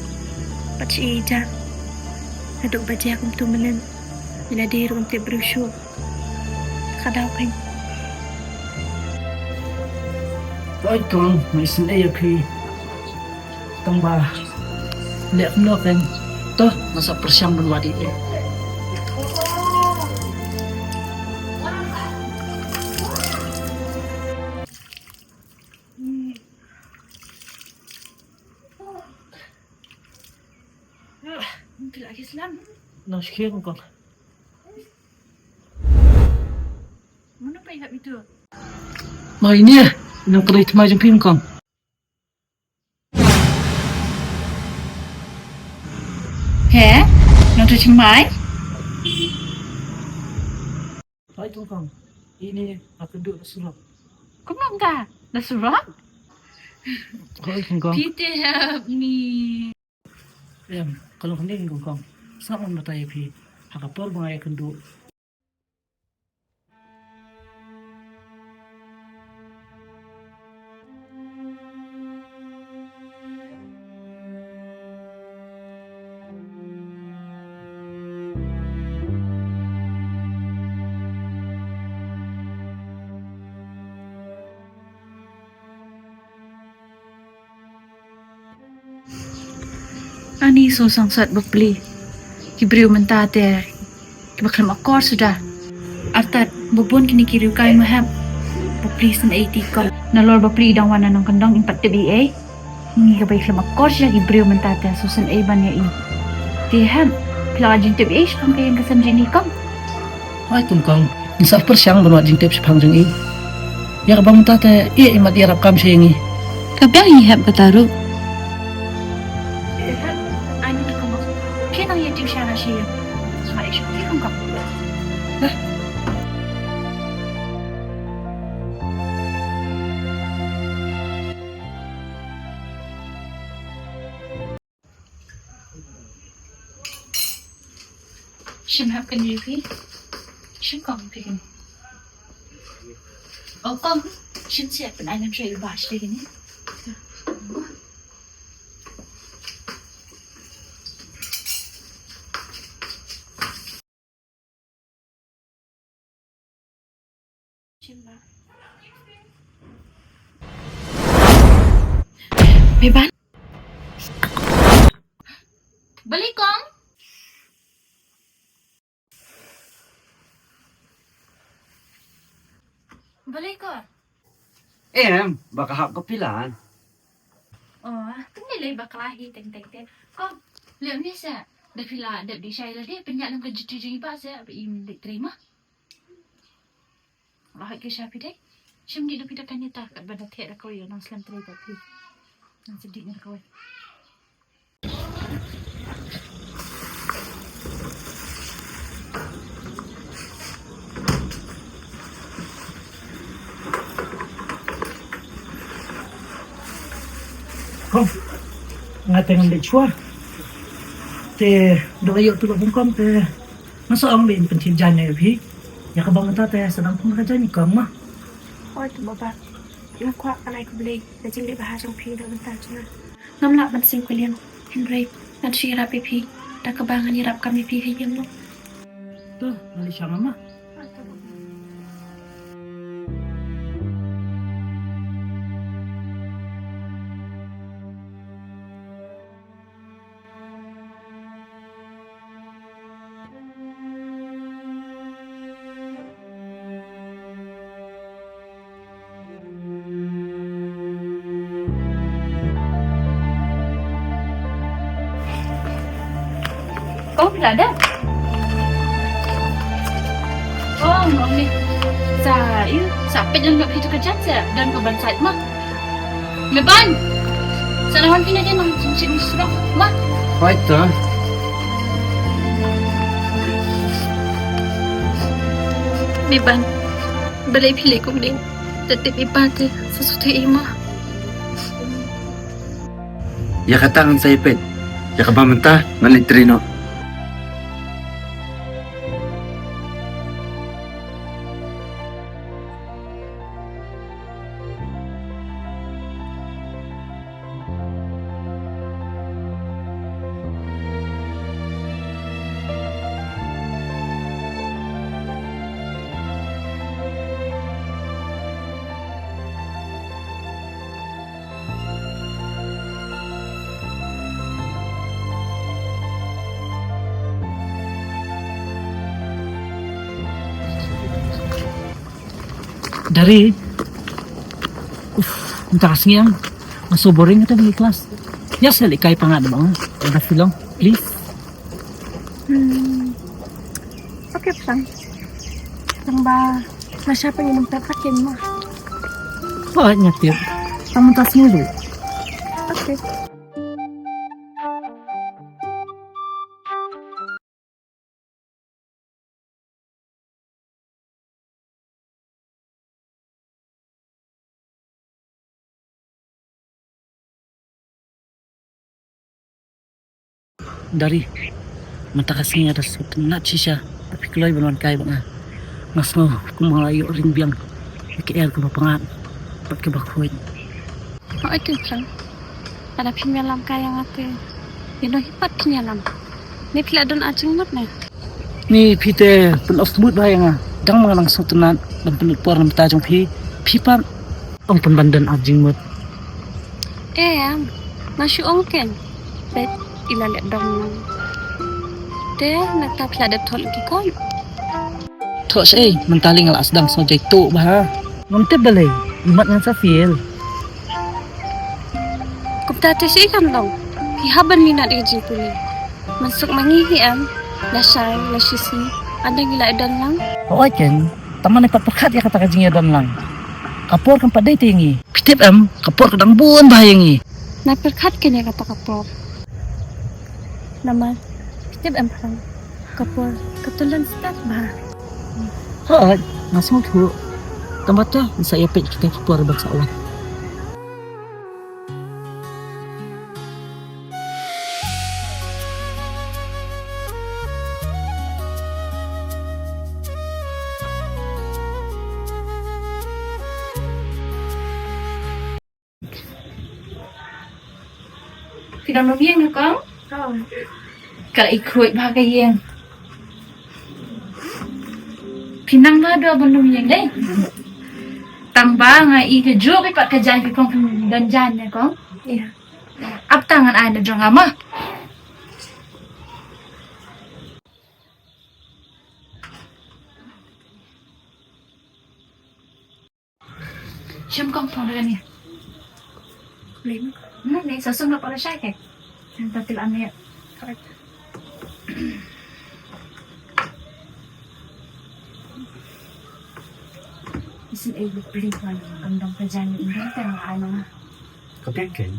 bad shaei i jah. Naduh ba jia kumto mynnin, ïa lade ruh ngam tip briew shuh. Ka daw kein. Hooid Kong, nga isynei ïa phi. Tang ba leh kumno kein. To, nga sa pyrshang ban wad ïa phi. Nang shakir Kong. Mano ba ïalap ito? Nang ine, nang kynoi thymmai jong phi Kong. He? Nang tu thymmai? Hooid Kong. Ine ha kynduh da surok. Kumno nga da surok? Hooid Kong. Phi te hep ni. Em, ka long kane Kong. Sngap ngan batai ïa phi ha ka por ba nga ïakynduh. Ani sngewsih sat bapli. Ki briew mynta te kiba khlem akor suda. Artat ba bun kine ki riew kai mahep. Bapli sngewsih ti Kong. Nalor bapli dang wan na nongkyndong im pat tip ei ei. Ngi kaba khlem akor sha ki briew mynta te sngewsih ban ïa i. Te hep phi la jingtip ei shaphang ka ïing ka sem jong i Kong. Hooid kum Kong, ngi sa pyrshang ban wad jingtip shaphang jong i. Ïa kaba mynta te i ïa i mat ïarap kam sha ïing i. Ka biang i hep kata ruh. Phi nang ïa tip sha nga sha ïing. Sa i shu ki Kong Kong. Shim hap kan ïa phi. Shim Kong phi kan. Oh, Kong, shin siat pynai ngam shuwa i Bah shuwa kini. Shin Bah. Meban. Balei Kong? Balei ko? Em, ba ka hap ka pilan. Oh, tang lei lei ba ka la hi teng teng te. Ko, leh ni sa. Da phi la dep dih shai lade, pynjah lem ka juti jong i Bah sa, ba im dih trei ma. Ba hoi ke sha phi dei. Shim dih da phi da kane ta, kat ba da theh da ko ïa nang slem trei ba phi. Nang sedih ni da ko. Kong, nga te ngan leit shuwa. Te da ïoh tu ba bun kong te nga sa ong leit pynthip jaiñ ïa phi. Ïa kaba mynta te sa dang pun ka jaiñ kong ma. Oi tu baba. Nga kwah ka nai khublei. Ka jingleh bha jong phi da mynta jong nga. Ngam lah ban sngewkylliang. Hynrei ngan shu ïarap ïa phi da kaba ngan ïarap kam ïa phi ha ïing mo. To, ngan leit sha ma. Oh, la da. Oh, ngam ni. Sa, yu, sa pet lang dak itu kerja sa dan ke ban sait ma. Meban. Sa lawan pina dia mang jingsit ni surok ma. Baik tu. Meban. Balei phi leh kumne? Te tip i Pa te sa shu theh ïa ma. Ïa kata ngan sa ïa peit. Ïa kaba mynta ngan leit trei noh. Dari. Uf, mynta ka sngi nga so boring kata di klas. Ïa sa leh kai pangad bang. Ada film, please. Hmm. Okay, Phrang. Tang ba nga sha pang mynta ka kin ma. Ba nya tip. Tang mynta sngi lu. Okay. Dari, mynta ka sngi nga da sngewtynnat shisha, da phi kloi ban wan kai bad nga. Nga sngew kum nga la ïoh ring biang ïa ka er kaba pangad bad kaba khuid. Hooid, Phrang. Lada phim ïalam kai ïa nga te, ïano hi pat phin ïalam? Ne phi la don ar jingmut ne? Ni phi te pyndonkam bha ïa nga. Dang ma nga dang sngewtynnat ban pynlut por na bynta jong phi. Phi pat ong pynban don ar jingmut. Em, nga shu ong ken. Peit i la leh dong lang. Te nangta phi la dep thoh ki koit? Thoh shaei, mynta lei nga la sdang sngewjai tuh bha. Ngam tip balei, imat ngan sa fail. Kumta te shaei kan long. Phi hap ban minot ïa ka jingpule. Mynsuk ma ngi hi em, lashai, lashisngi, ynda ngi la ïadon lang. Hooid ken, tang ma nga pat pyrkhat ïa kata ka jingïadon lang. Ka por kam pat dei te ïa ngi. Phi tip em, ka por ka dang bun bha ïa ngi. Nga pyrkhat ken ïa kata ka por. Namar, phi tip em Phrang, ka por ka tu lem step bha. Hooid, nga sngewthuh. Tang ba te, ngi sa ïa peit kita ki por ban sa wan. Phi dang lum ïing ne kong? Ka i khuid bha ka ïing. Phi nang bha da ban lum ïing dei. Tang ba nga i ka juk i pat ka jaiñ phi phong phi don jaiñ ne kong. Ap tang ngan ai na jong nga ma. Shim kong phong da kane. Lem. Hmm, ne sa sum la para shai ke. Nang ta til ane. Isin ei lu pli kan kan dong ka jani indong ka ai nang. Ka pek ke.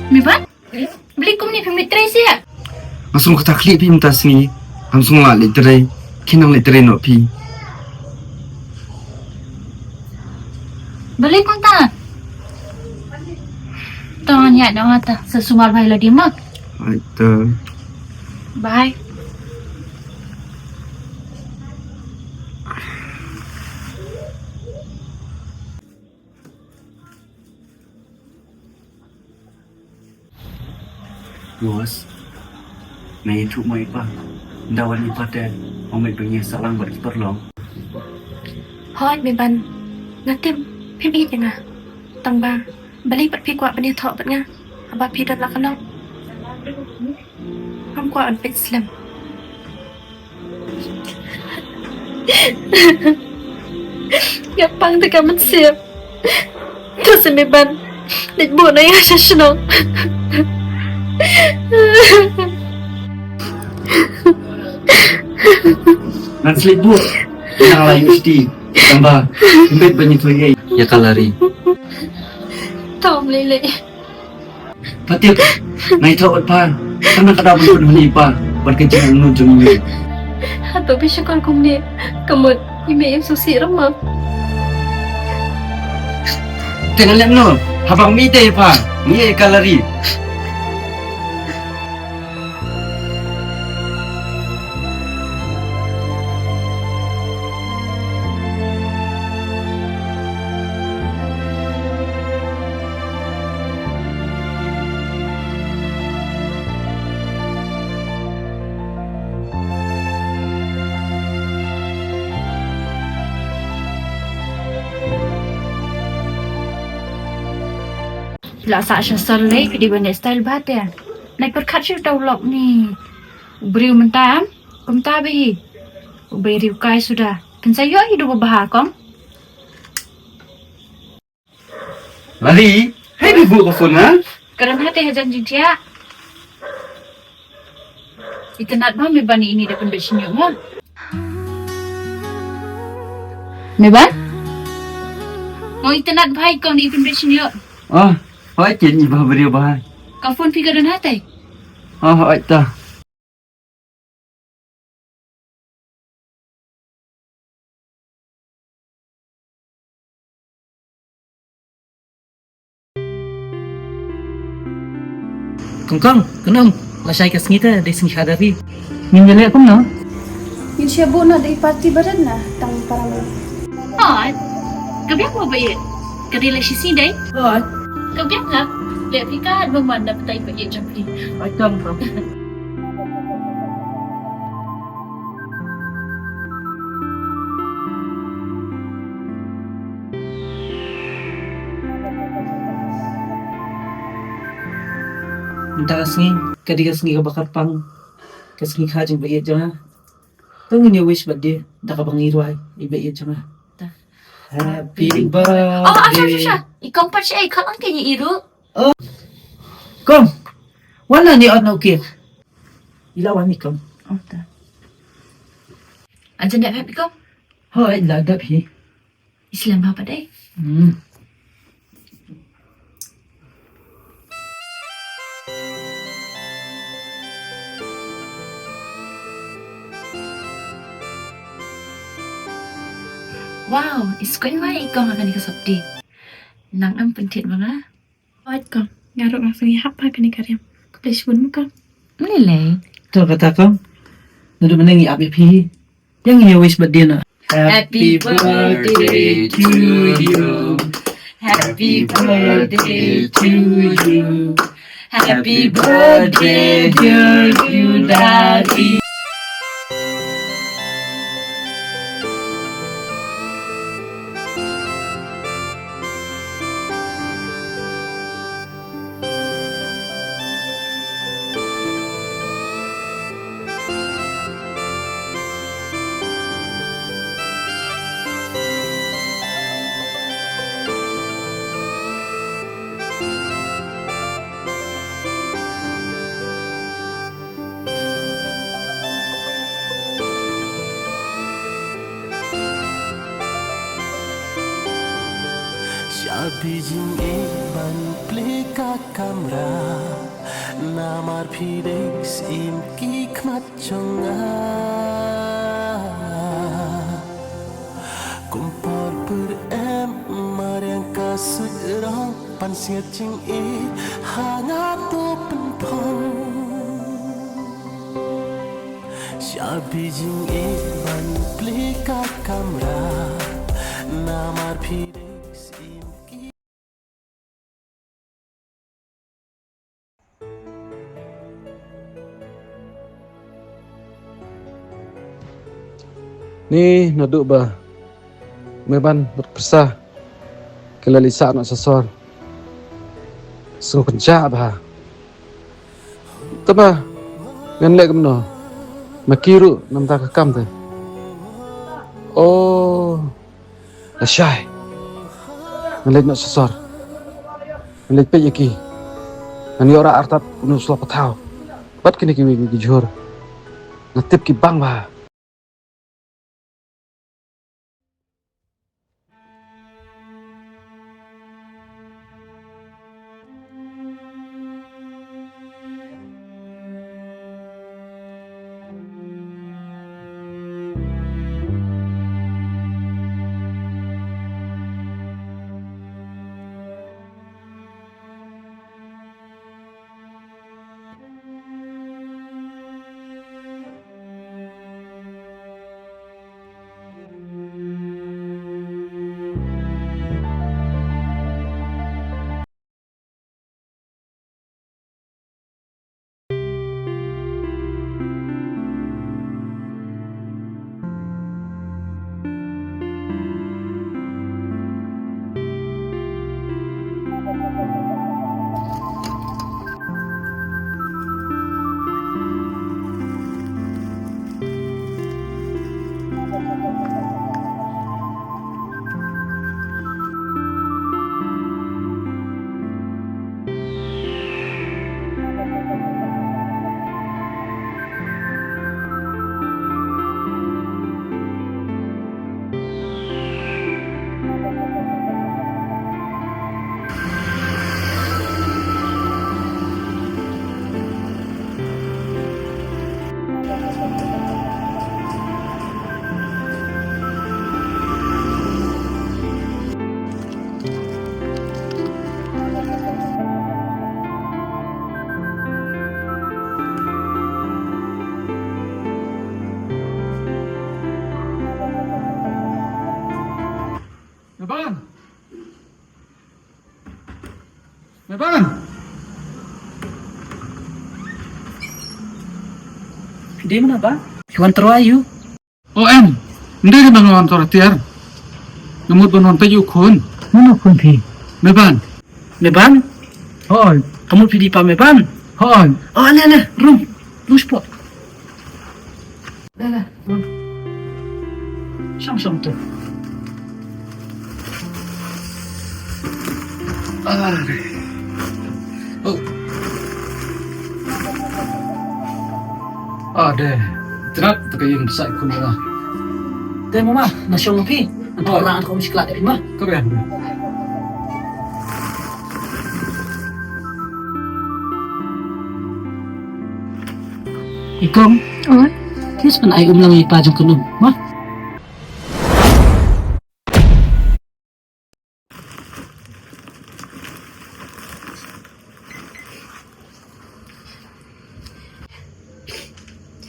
Miban? Balei kumne phim leit trei seh? Nga sngew kata khlieh phi mynta sngi. Ngam sngew lah leit trei. Khin nang leit trei noh phi. Balei kumta? To ngan ïaid noh nga ta. Sa sumar bha ïa lade ma. Ai ta. Bye. Boss, nga ïathuh mo ïa i pa. Ynda wan i pa te, ong beit ba ngi ïa sah lang bad ki paralok. Hooid Miban, nga tip phim ïeit ïa nga. Tang ba balei pat phi kwah ban ïathoh bad nga haba phi don la ka lok? Ngam kwah ban peit slem. Nga pang te ka mynsiem. To sa Miban leit buh noh ïa nga sha shnong. Ngan sa leit buh. Nang la ïoh shuti. Tang ba ym beit ban ïathuh ei ei ïa ka Lari. To ym lei lei. Pha tip, nga ïathoh bad pha, tang na ka daw ban pynhun ïa i pa bad ka jingangnud jong i mei. Hato phi shukor kumne? Ka mut i mei im sngewsih ruh mo. Te ngan leh kumno haba ngam ïeit ïa i pa, ngam ïeit ïa ka Lari? Phi la sah sha sor lei, phi dei ban leh style bha te. Nai pyrkhat shuh uta u lok ni. U briew mynta em, kumta ba hi. U bei riewkai suda. Phin sa ïoh hi da uba bha kong. Lali, hai bi buh ka phone ha? Ka don ha te hajan jingthiah. Itynnad bha me ban ïa ini da pynbeit shin ïoh mo. Me ban? Mo itynnad bha i kong da i pynbeit shin ïoh. Ah, hoi kin i ba briew bha. Ka phone phi ka don ha te? Ah, hoi ta. Kong kong, kong, lashai ka sngi te dei sngi khadar hi. Ngin ïaleh kumno? Ngin shu buh noh da i party barit na tang para mano. Hooid. Ka biang mo ba ïeit. Ka dei la shisien dei. Hooid. Ka biang la. Leh phi ka ba man da batai ba ïeit jong phi. Hooid kong kong. Mynta ka sngi ka dei ka sngi kaba kyrpang, ka sngi kha jong i ba ïeit jong nga. To ngin ïa wish birthday da kaba ngi rwai i ba ïeit jong nga. Happy birthday. Oh, asha, asha, asha. I kong pat sha i kong ang kane i ruh. Oh. Kong. Wan na ni ot no kek. I la wan i kong. Oh, ta. Ajan dep happy kong. Hooid, la dep hi. I slem bha pat dei. Hmm. Wow, i skoi wai i kong ha kane ka sopti. Nang em pynthied ma nga. Hooid kong, nga ruh nga sngewhap ha kane ka riam. Khublei shibun mo kong. Lei lei. To kata kong. Naduh mynne ngi ap ïa phi. Ïa ngi ïa wish birthday noh. Happy birthday to you. Happy birthday to you. Happy birthday, dear you, Daddy. Shabi jingeh ban plie ka kamra, namar phi dei syiem ki khmat jong nga. Kum por pyrem mariang ka suit rong, pansngiat jingeh ha nga to pynphong. Shabi jingeh ban plie ka kamra, namar phi dei syiem ki Ni naduh ba me ban bad pyrsa ki la leit sah noh sha sor. Sngewkynjah bha. Tangba ngan leh kumno? Ma ki ruh namar ka kam te. Oh. Lashai. Ngan leit noh sha sor. Ngan leit peit ïa ki. Ngan ïoh rah artat une u slok pathaw bad kine kiwei ki jhur. Nga tip ki bang bha. Meban. Phi dei mano ba? Phi wan tyrwa ïa u? O em. Ym dei, nga wan tyrwa tiar. Nga mut ban wan peit ïa u khun. Mano khun phi? Meban. Meban? Hooid. Ka mut phi dei pa Meban? Hooid. O, ale, ale, rung. Rung shapoh. Dah, dah. Shong, shong tu. Are. Oh. Ade. Trat ta ka ïing bsa i khun ma. Te mama, nga shong phi. Anta oh. Ra an ko mishkla de ma. Ka biang. I Kong. Oi. Kis pan ai um lang i pa jong ka num, ma.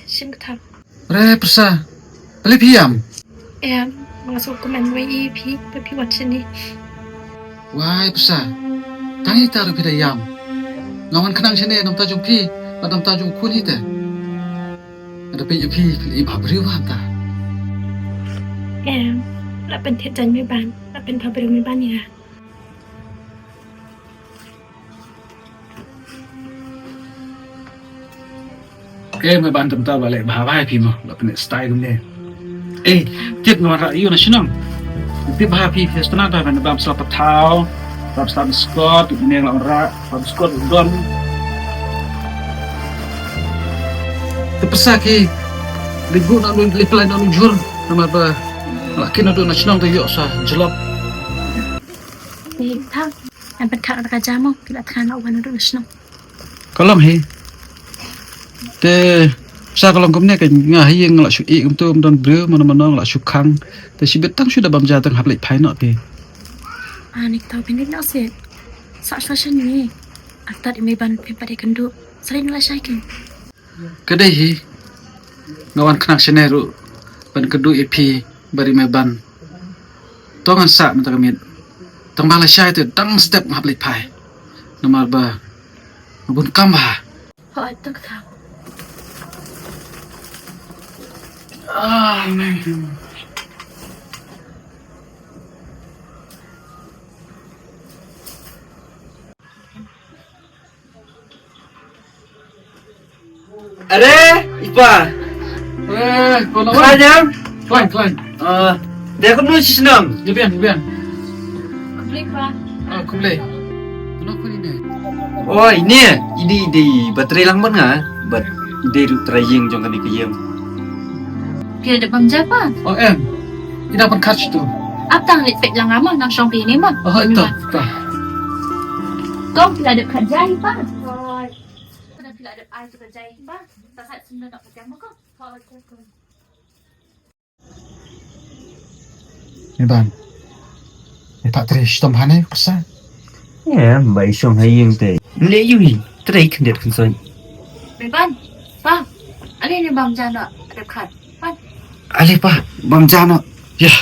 Shim ka tham. Re pyrsa. Balei phi ïam? Em, nga sngewkmen wei ïa phi, ba phi wan shane. Wai pyrsa. Tang ita ruh phi da ïam. Nga wan khnang shane na bynta jong phi, bad na bynta jong u khun hi te. Nga da peit ïa phi, phi la i bhabriew bha mynta. Em, la pynthied jaiñ Meban, la pynbhabriew Meban ïa nga. Ke Meban, te mynta ba leh bha bha ïa phi mo, la pyneh style kumne. Eh, tip nga wanrah ïa u na shnong. Tip bha phi, phi sngewtynnat bha ban bam sla pathaw, bam sla biskot, u neng la wanrah, bam biskot u don. Te pyrsa ki, leit buh na u, leit pynlait na u jhur, namar ba la kit naduh na shnong te ïoh sa jlop. Phi thang, em pynkhah na ka ja mo, phi la thngan la wan naduh na shnong. Ka long hi. Te sa ka long kumne, ka nga ha ïing nga la shu ïeh kumto, ym don briew mano mano, nga la shu khang. Te shibit tang shu da bam ja tang hap leit phai noh te. Ani kata phin leit noh seh. Sa sa shane. Atat i Meban phin pat ïakynduh. Sa leit noh lashai ki. Ka dei hi. Nga wan khnang shane ruh ban kynduh ïa phi bad i Meban. To ngan sah mynta ka miet. Tang ba lashai te dang step nga hap leit phai. Namar ba nga bun kam bha. Hooid, to kata. Ah, man. Are, i pa. Eh, ko na. Khlaiñ em? Khlaiñ, khlaiñ. Ah, dei kumno shi shnong? Ïa biang, ïa biang. Khublei pa. Ah, khublei. Kumno khun ine? Oh, ine, i dei, i dei ba trei lang bad nga, bad i dei ruh trai ïing jong kane ka ïing. Phi la dep bam ja pa? Oh em. I dang pynkhot shuh tu. Ap tang leit peit lang nga mo, nang shong phi ine mo. Oh, ito, ito. Kong, phi la dep khat ja hi pa? Phi la dep ai tu ka ja hi pa? Sa khat sum da nok ka jam mo kong. Meban. Meban trei shitom ha ne pyrsa. Em, ba i shong ha ïing te. Leh ïa u hi, trei khyndiat khynsoit. Meban, pa. Ale ne bam ja noh, dep khat. Pa. Ale pa, bam ja noh. Ïa.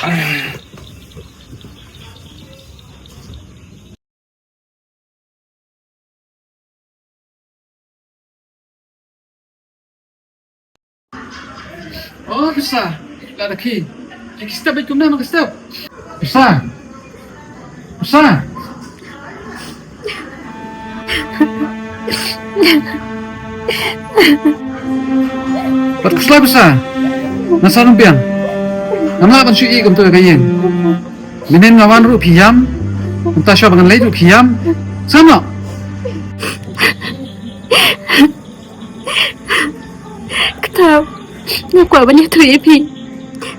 Oh, pyrsa. La da ki. Ki step bad kumne ma ki step. Pyrsa. Pyrsa. Pat khuslai pyrsa. Ngan sa nang biang. Ngam lah ban shu ïeh kumto ïa ka ïing. Mynnin nga wan ruh phi ïam. Mynta shuwa ba ngan leit ruh phi ïam. Sa noh. Kata nga kwah ban ïathuh ïa phi.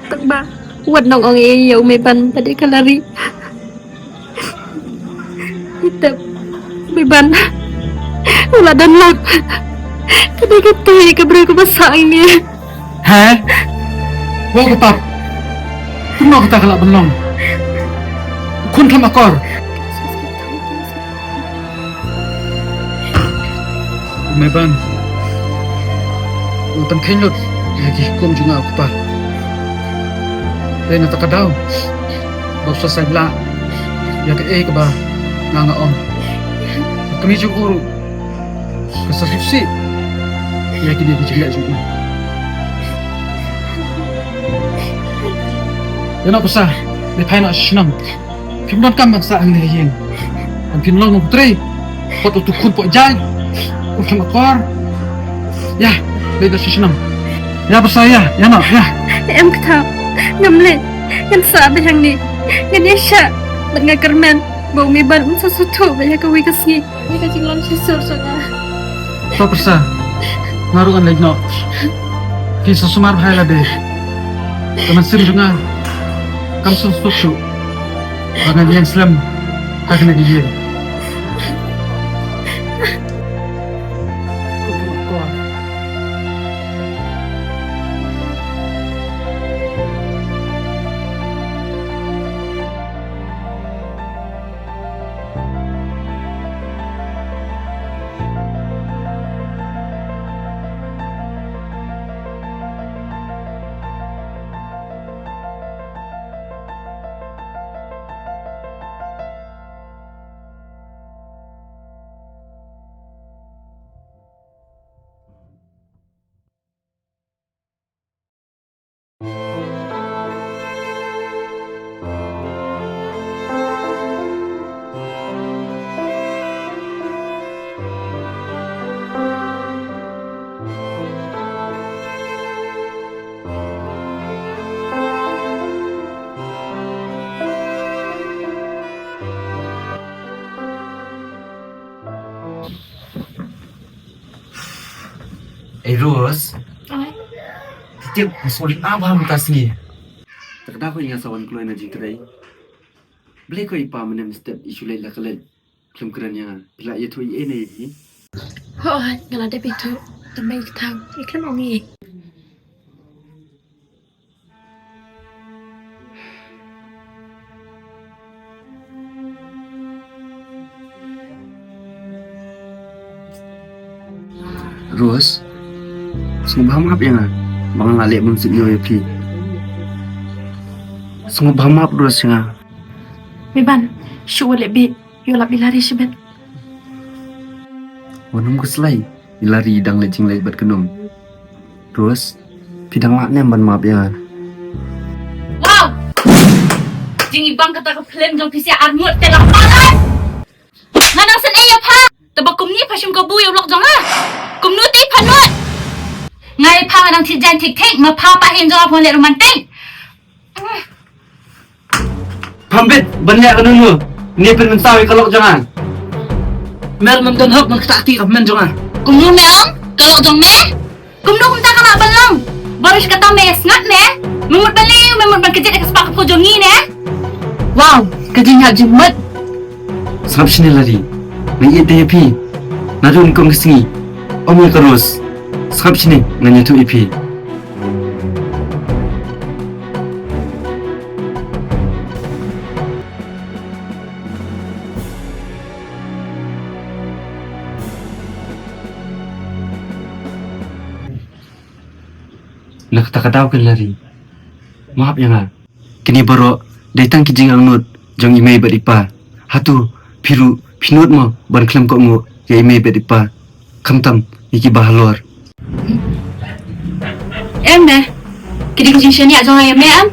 Tang ba wat nang ong ei ïa u Meban ba dei ka lari. Ita Meban u la don lak. Ka dei kata ïa ka briew kaba sah ngi. He? Wow, ka pap. Kumno kata ka lah ban long? U khun khlem akor. Meban. Nga pynkheiñ lut ïa ki hukum jong nga u kpa. Te na kata ka daw ba u sa sait lah ïa kaei kaba nga nga ong. U Kmie jong u ruh ka sa sngewsih ïa kine ki jingleh jong u. Ïa, noh pyrsa, leit phai noh sha shnong. Phim donkam ban sah hangne ha ïing. Ban phin long u trei. Kot utu khun pok jai. Kot kham akor. Ïa, leit noh sha shnong. Ïa pyrsa ïa, ïa noh, ïa. Em kata. Ngam leh. Ngan sah beit hangne. Ngan ïa shah. Bad nga kyrmen ba u Meban un sa sngewthuh bad ïa kawei ka sngi. Ïa ka jinglong shisha jong nga. To pyrsa. Nga ruh ngan leit noh. Phi sa sumar bha ïa lade. Ka mynsiem jong nga kam sngewthuh shuh ba ngan ïeng slem ha kane ka ïing. Ei Rose. Ai. Tip, nga sngewlyngngoh bha mynta sngi. Te ka daw ko nga sa wan kloi na jingtrei. Balei ko i pa mynne mynstep i shu leit la ka leit. Khlem kren ïa nga. Phi la ïathuh ei ei ne ei? Hooid, nga la dep ïathuh. Tang ba i kthang. I khlem ong ei ei. Rose, sngewbha map ïa nga ba nga la leh bymsuidñiew ïa phi. Sngewbha map Rose ïa nga. Meban, shu leh beit, ïoh lap ïa i Lari shibit. Wat nym khuslai, i Lari i dang leh jingleh bad ka Num. Rose, phi dang lah ne em ban map ïa nga? Wow! Jingibang kata ka phlim jong phi sha arngut te la palat. Nga nang sngewsih ïa pha. Te ba kumne pha shim kabu ïa u lok jong nga. Kumno te pha nud? Nga ïa pha nga nang thied jaiñ thik thik, ma pha pa hin jong nga pha leh romantic. Pham bit ban leh kano kano. Ne pynmynsaw ïa ka lok jong nga. Mer mem don hok ban ktah kti ka hynmen jong nga. Kumno me ong? Ka lok jong me? Kumno kumta ka lah ban long? Baris kata me sngat me? Me mut ban leh, me mut ban kjit ïa ka spah ka phew jong ngi ne? Wow, ka jingïap jingmut. Sngap shane Lari. Nga ïeit te ïa phi. Naduh nyngkong ka sngi. Ym ïa ka Rose. Sngap shane ngan ïathuh ïa phi. Na kata ka daw keiñ Lari, map ïa nga. Kine baroh dei tang ki jingangnud jong i mei bad i pa. Hato phi ruh phi nud mo ban khlem kohnguh ïa i mei bad i pa? Khamtam ïa kiba halor. Em ne, ki dei ki jingshaniah jong nga ïa me em?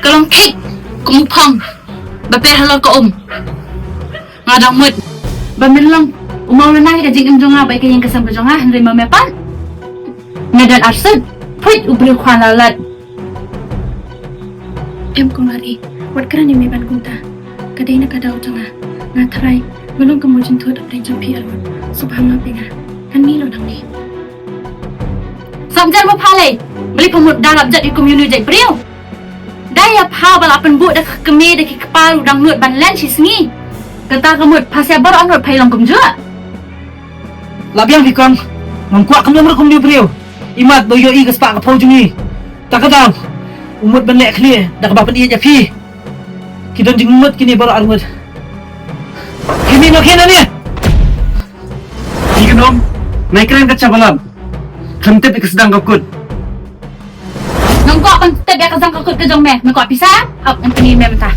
Ka long kit kum u phong ba pher halor ka um. Nga dang mut ba men long u maw lana ïa ka jingim jong nga bad ïa ka ïing ka sem ka jong nga, hynrei ma me pat me don arsut. Phuit u briew khwa lalat. Em kong Lari, wat kren ïa me ban kumta. Ka dei na ka daw jong nga. Nga tharai nga long ka mawjynthut hapdeng jong phi arngut. Sngewbha map ïa nga. Ngan mih noh nangne. Sngewbha map pha lei. Balei pha mut da lap jot ïa kum ïa une u jait briew? Dei ïa pha ba la pynbuh da ka kmie da ki kpa ruh dang nud ban len shi sngi. Kata ka mut pha sngewbha baroh arngut pha ïalong kumjuh. La biang phi kong. Ngam kwah kynnoh ruh kum ïa u briew. Imat ba u ïohi ka spah ka phew jong ngi. Ta ka daw u mut ban leh khlieh da kaba pynïeit ïa phi. Ki don jingmut kine baroh arngut. Kine noh kine ne. Ki kynnoh. Nai kren ka cha ba lam. Khlem tip ïa ka sdang ka kut. Ngam kwah ban tip ïa ka sdang ka kut ka jong me. Me kwah pisa? Hap ngan pyni me mynta.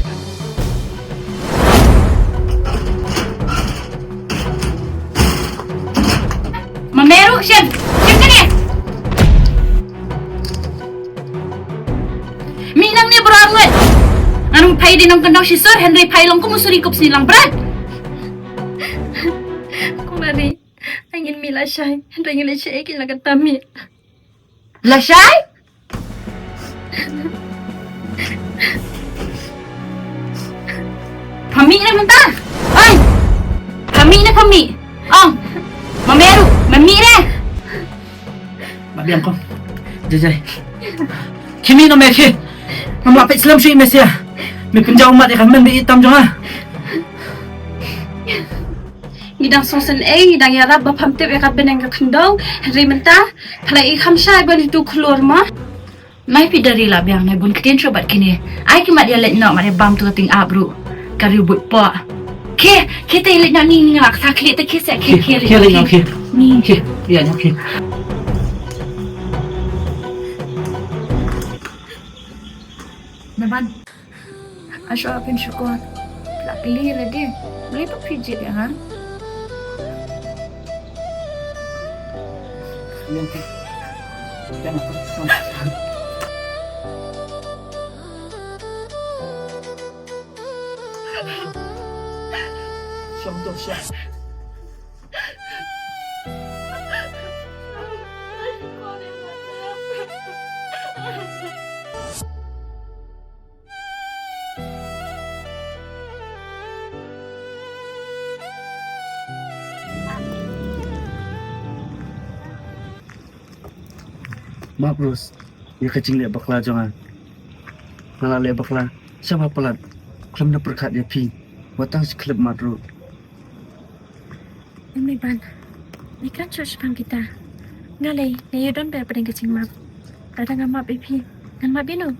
Shisur, hynrei phai long kum u suri kup snilang bret. Kumari, ai ngin mih lashai, hynrei ngin leit shaei kein la katta miet. Lashai? Pha mih ne mynta? Ong. Pha mih ne pha mih? Ong. Ma me ruh, ma mih ne? Ma biang ko. Jai jai. Khie mih noh me khie. Ngam lah peit slem shuh ïa me sha. Me pynjaw ummat ïa ka hynmen ba ïeit tam jong nga. Ngi dang sngewsynei, ngi dang ïarap ba pham tip ïa ka bneng ka khyndew. Hynrei mynta pha la ïa kham shai ban ïa tu khlur ma. Mai phi da ri la biang, nai bun ktien shuh bad kine. Ai ki mat ïa leit noh, mat ïa bam tu ka tyngab ruh. Ka riewbuit poh. Khie, khie te leit noh, ni, ni nga la ksa khlieh te, khie seh, khie, khie, khie leit noh, khie. Ni. Khie, ïa noh, khie. Meban. Ashu apin shukor. La kli lade. Beli pa phi jied ïa nga. Map Rose, ïa ka jingleh bakla jong nga. Nga la leh bakla sha ba palat, khlem da pyrkhat ïa phi, wat tang shi khyllipmat ruh. Ïa Meban, me kren shuh shaphang kita. Nga lei, nga ïoh don ba pdeng ka jingmap. Lada nga map ïa phi, ngan map ïano?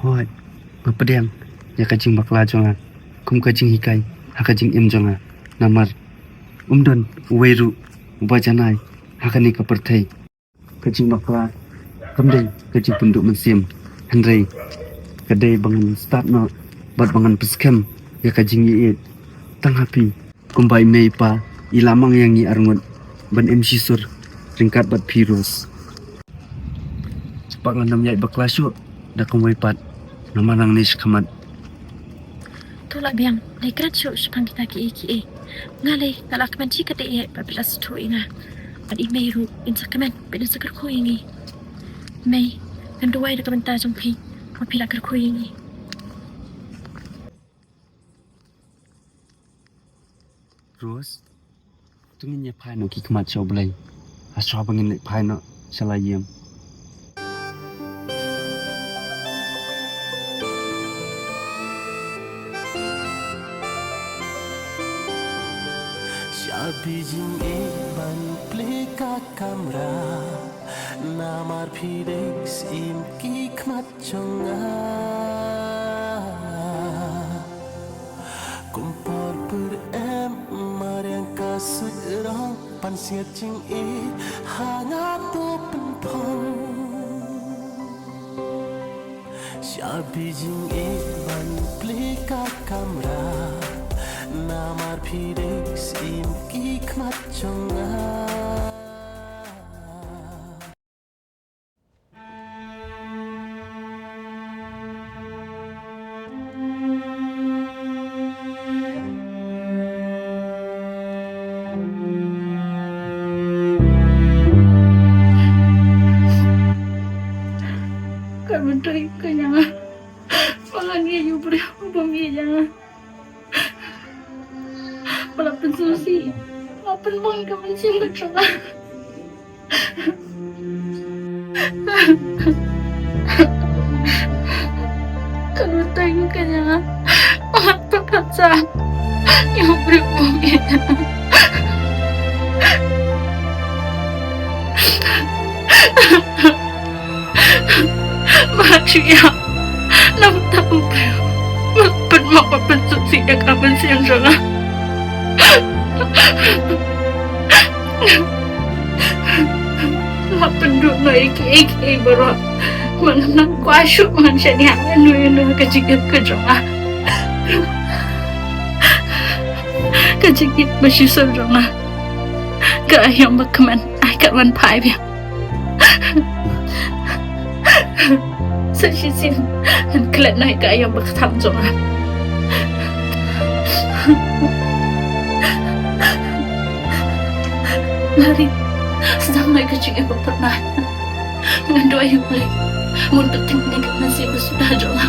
Hooid, nga pdiang ïa ka jingbakla jong nga kum ka jinghikai ha ka jingim jong nga. Namar um don uwei ruh uba janai ha kane ka pyrthei. Ka jingbakla kam dei ka jingpynduh mynsiem, hynrei ka dei ba ngan stad noh bad ba ngan pyrshang ïa ka jingïeit. Tang ha phi, kumba i mei i pa i la mang ïa ngi arngut ban im shisur ryngkat bad phi Rose. Shu pat ngan ym ïaid bakla shuh da kumwei pat namar nangne shakhmat. To la biang, lei kren shuh shaphang kita kiei kiei. Nga lei nga la kmen shi katdei ïa phi ba phi la sngewthuh ïa nga. Bad i mei ruh in sa kmen, bad in sa kyrkhu ïa ngi. Mei, ngan duwai da ka bynta jong phi ba phi la kyrkhu ïa ngi. Rose, to ngin ïa phai noh ki khmat sha U Blei. Hashwa ba ngin leit phai noh sha la ïing. Sha phi jingïeit ban plie ka kamra, namar phi dei syiem ki khmat jong nga. Kum por pyrem mariang ka suit rong, pansngiat jingïeit ha nga to pynphong. Sha phi jingïeit ban plie ka kamra, namar phi dei syiem ki khmat jong nga. Ka myntoi ka jong nga ba ngan ïeit ïa u briew uba ïeit ïa nga. Ba la pynsngewsih, ba pynbun ka mynsiem ka jong nga. Ka myntoi ka jong nga ba ngan pyrkhat sah ïa u briew uba ïeit ïa nga. Ba shu ïa na bynta u briew ba la pynmong ba pynsngewsih ïa ka mynsiem jong nga. La pynduh noh ïa kiei kiei baroh. Ba ngan kwah shuh ba ngan shaniah ïano ïano ha ka jingim ka jong nga. Ka jingim ba shisien jong nga ka aïom ba kmen ai kat wan phai biang. Tang shisien ngan klet noh ïa ka aïom ba kthang jong nga. Lari, sdang noh ïa ka jingim ba pynah. Ngan duwai ïa U Blei. Ngan pynthikna ïa ka mynsiem ba suda jong nga.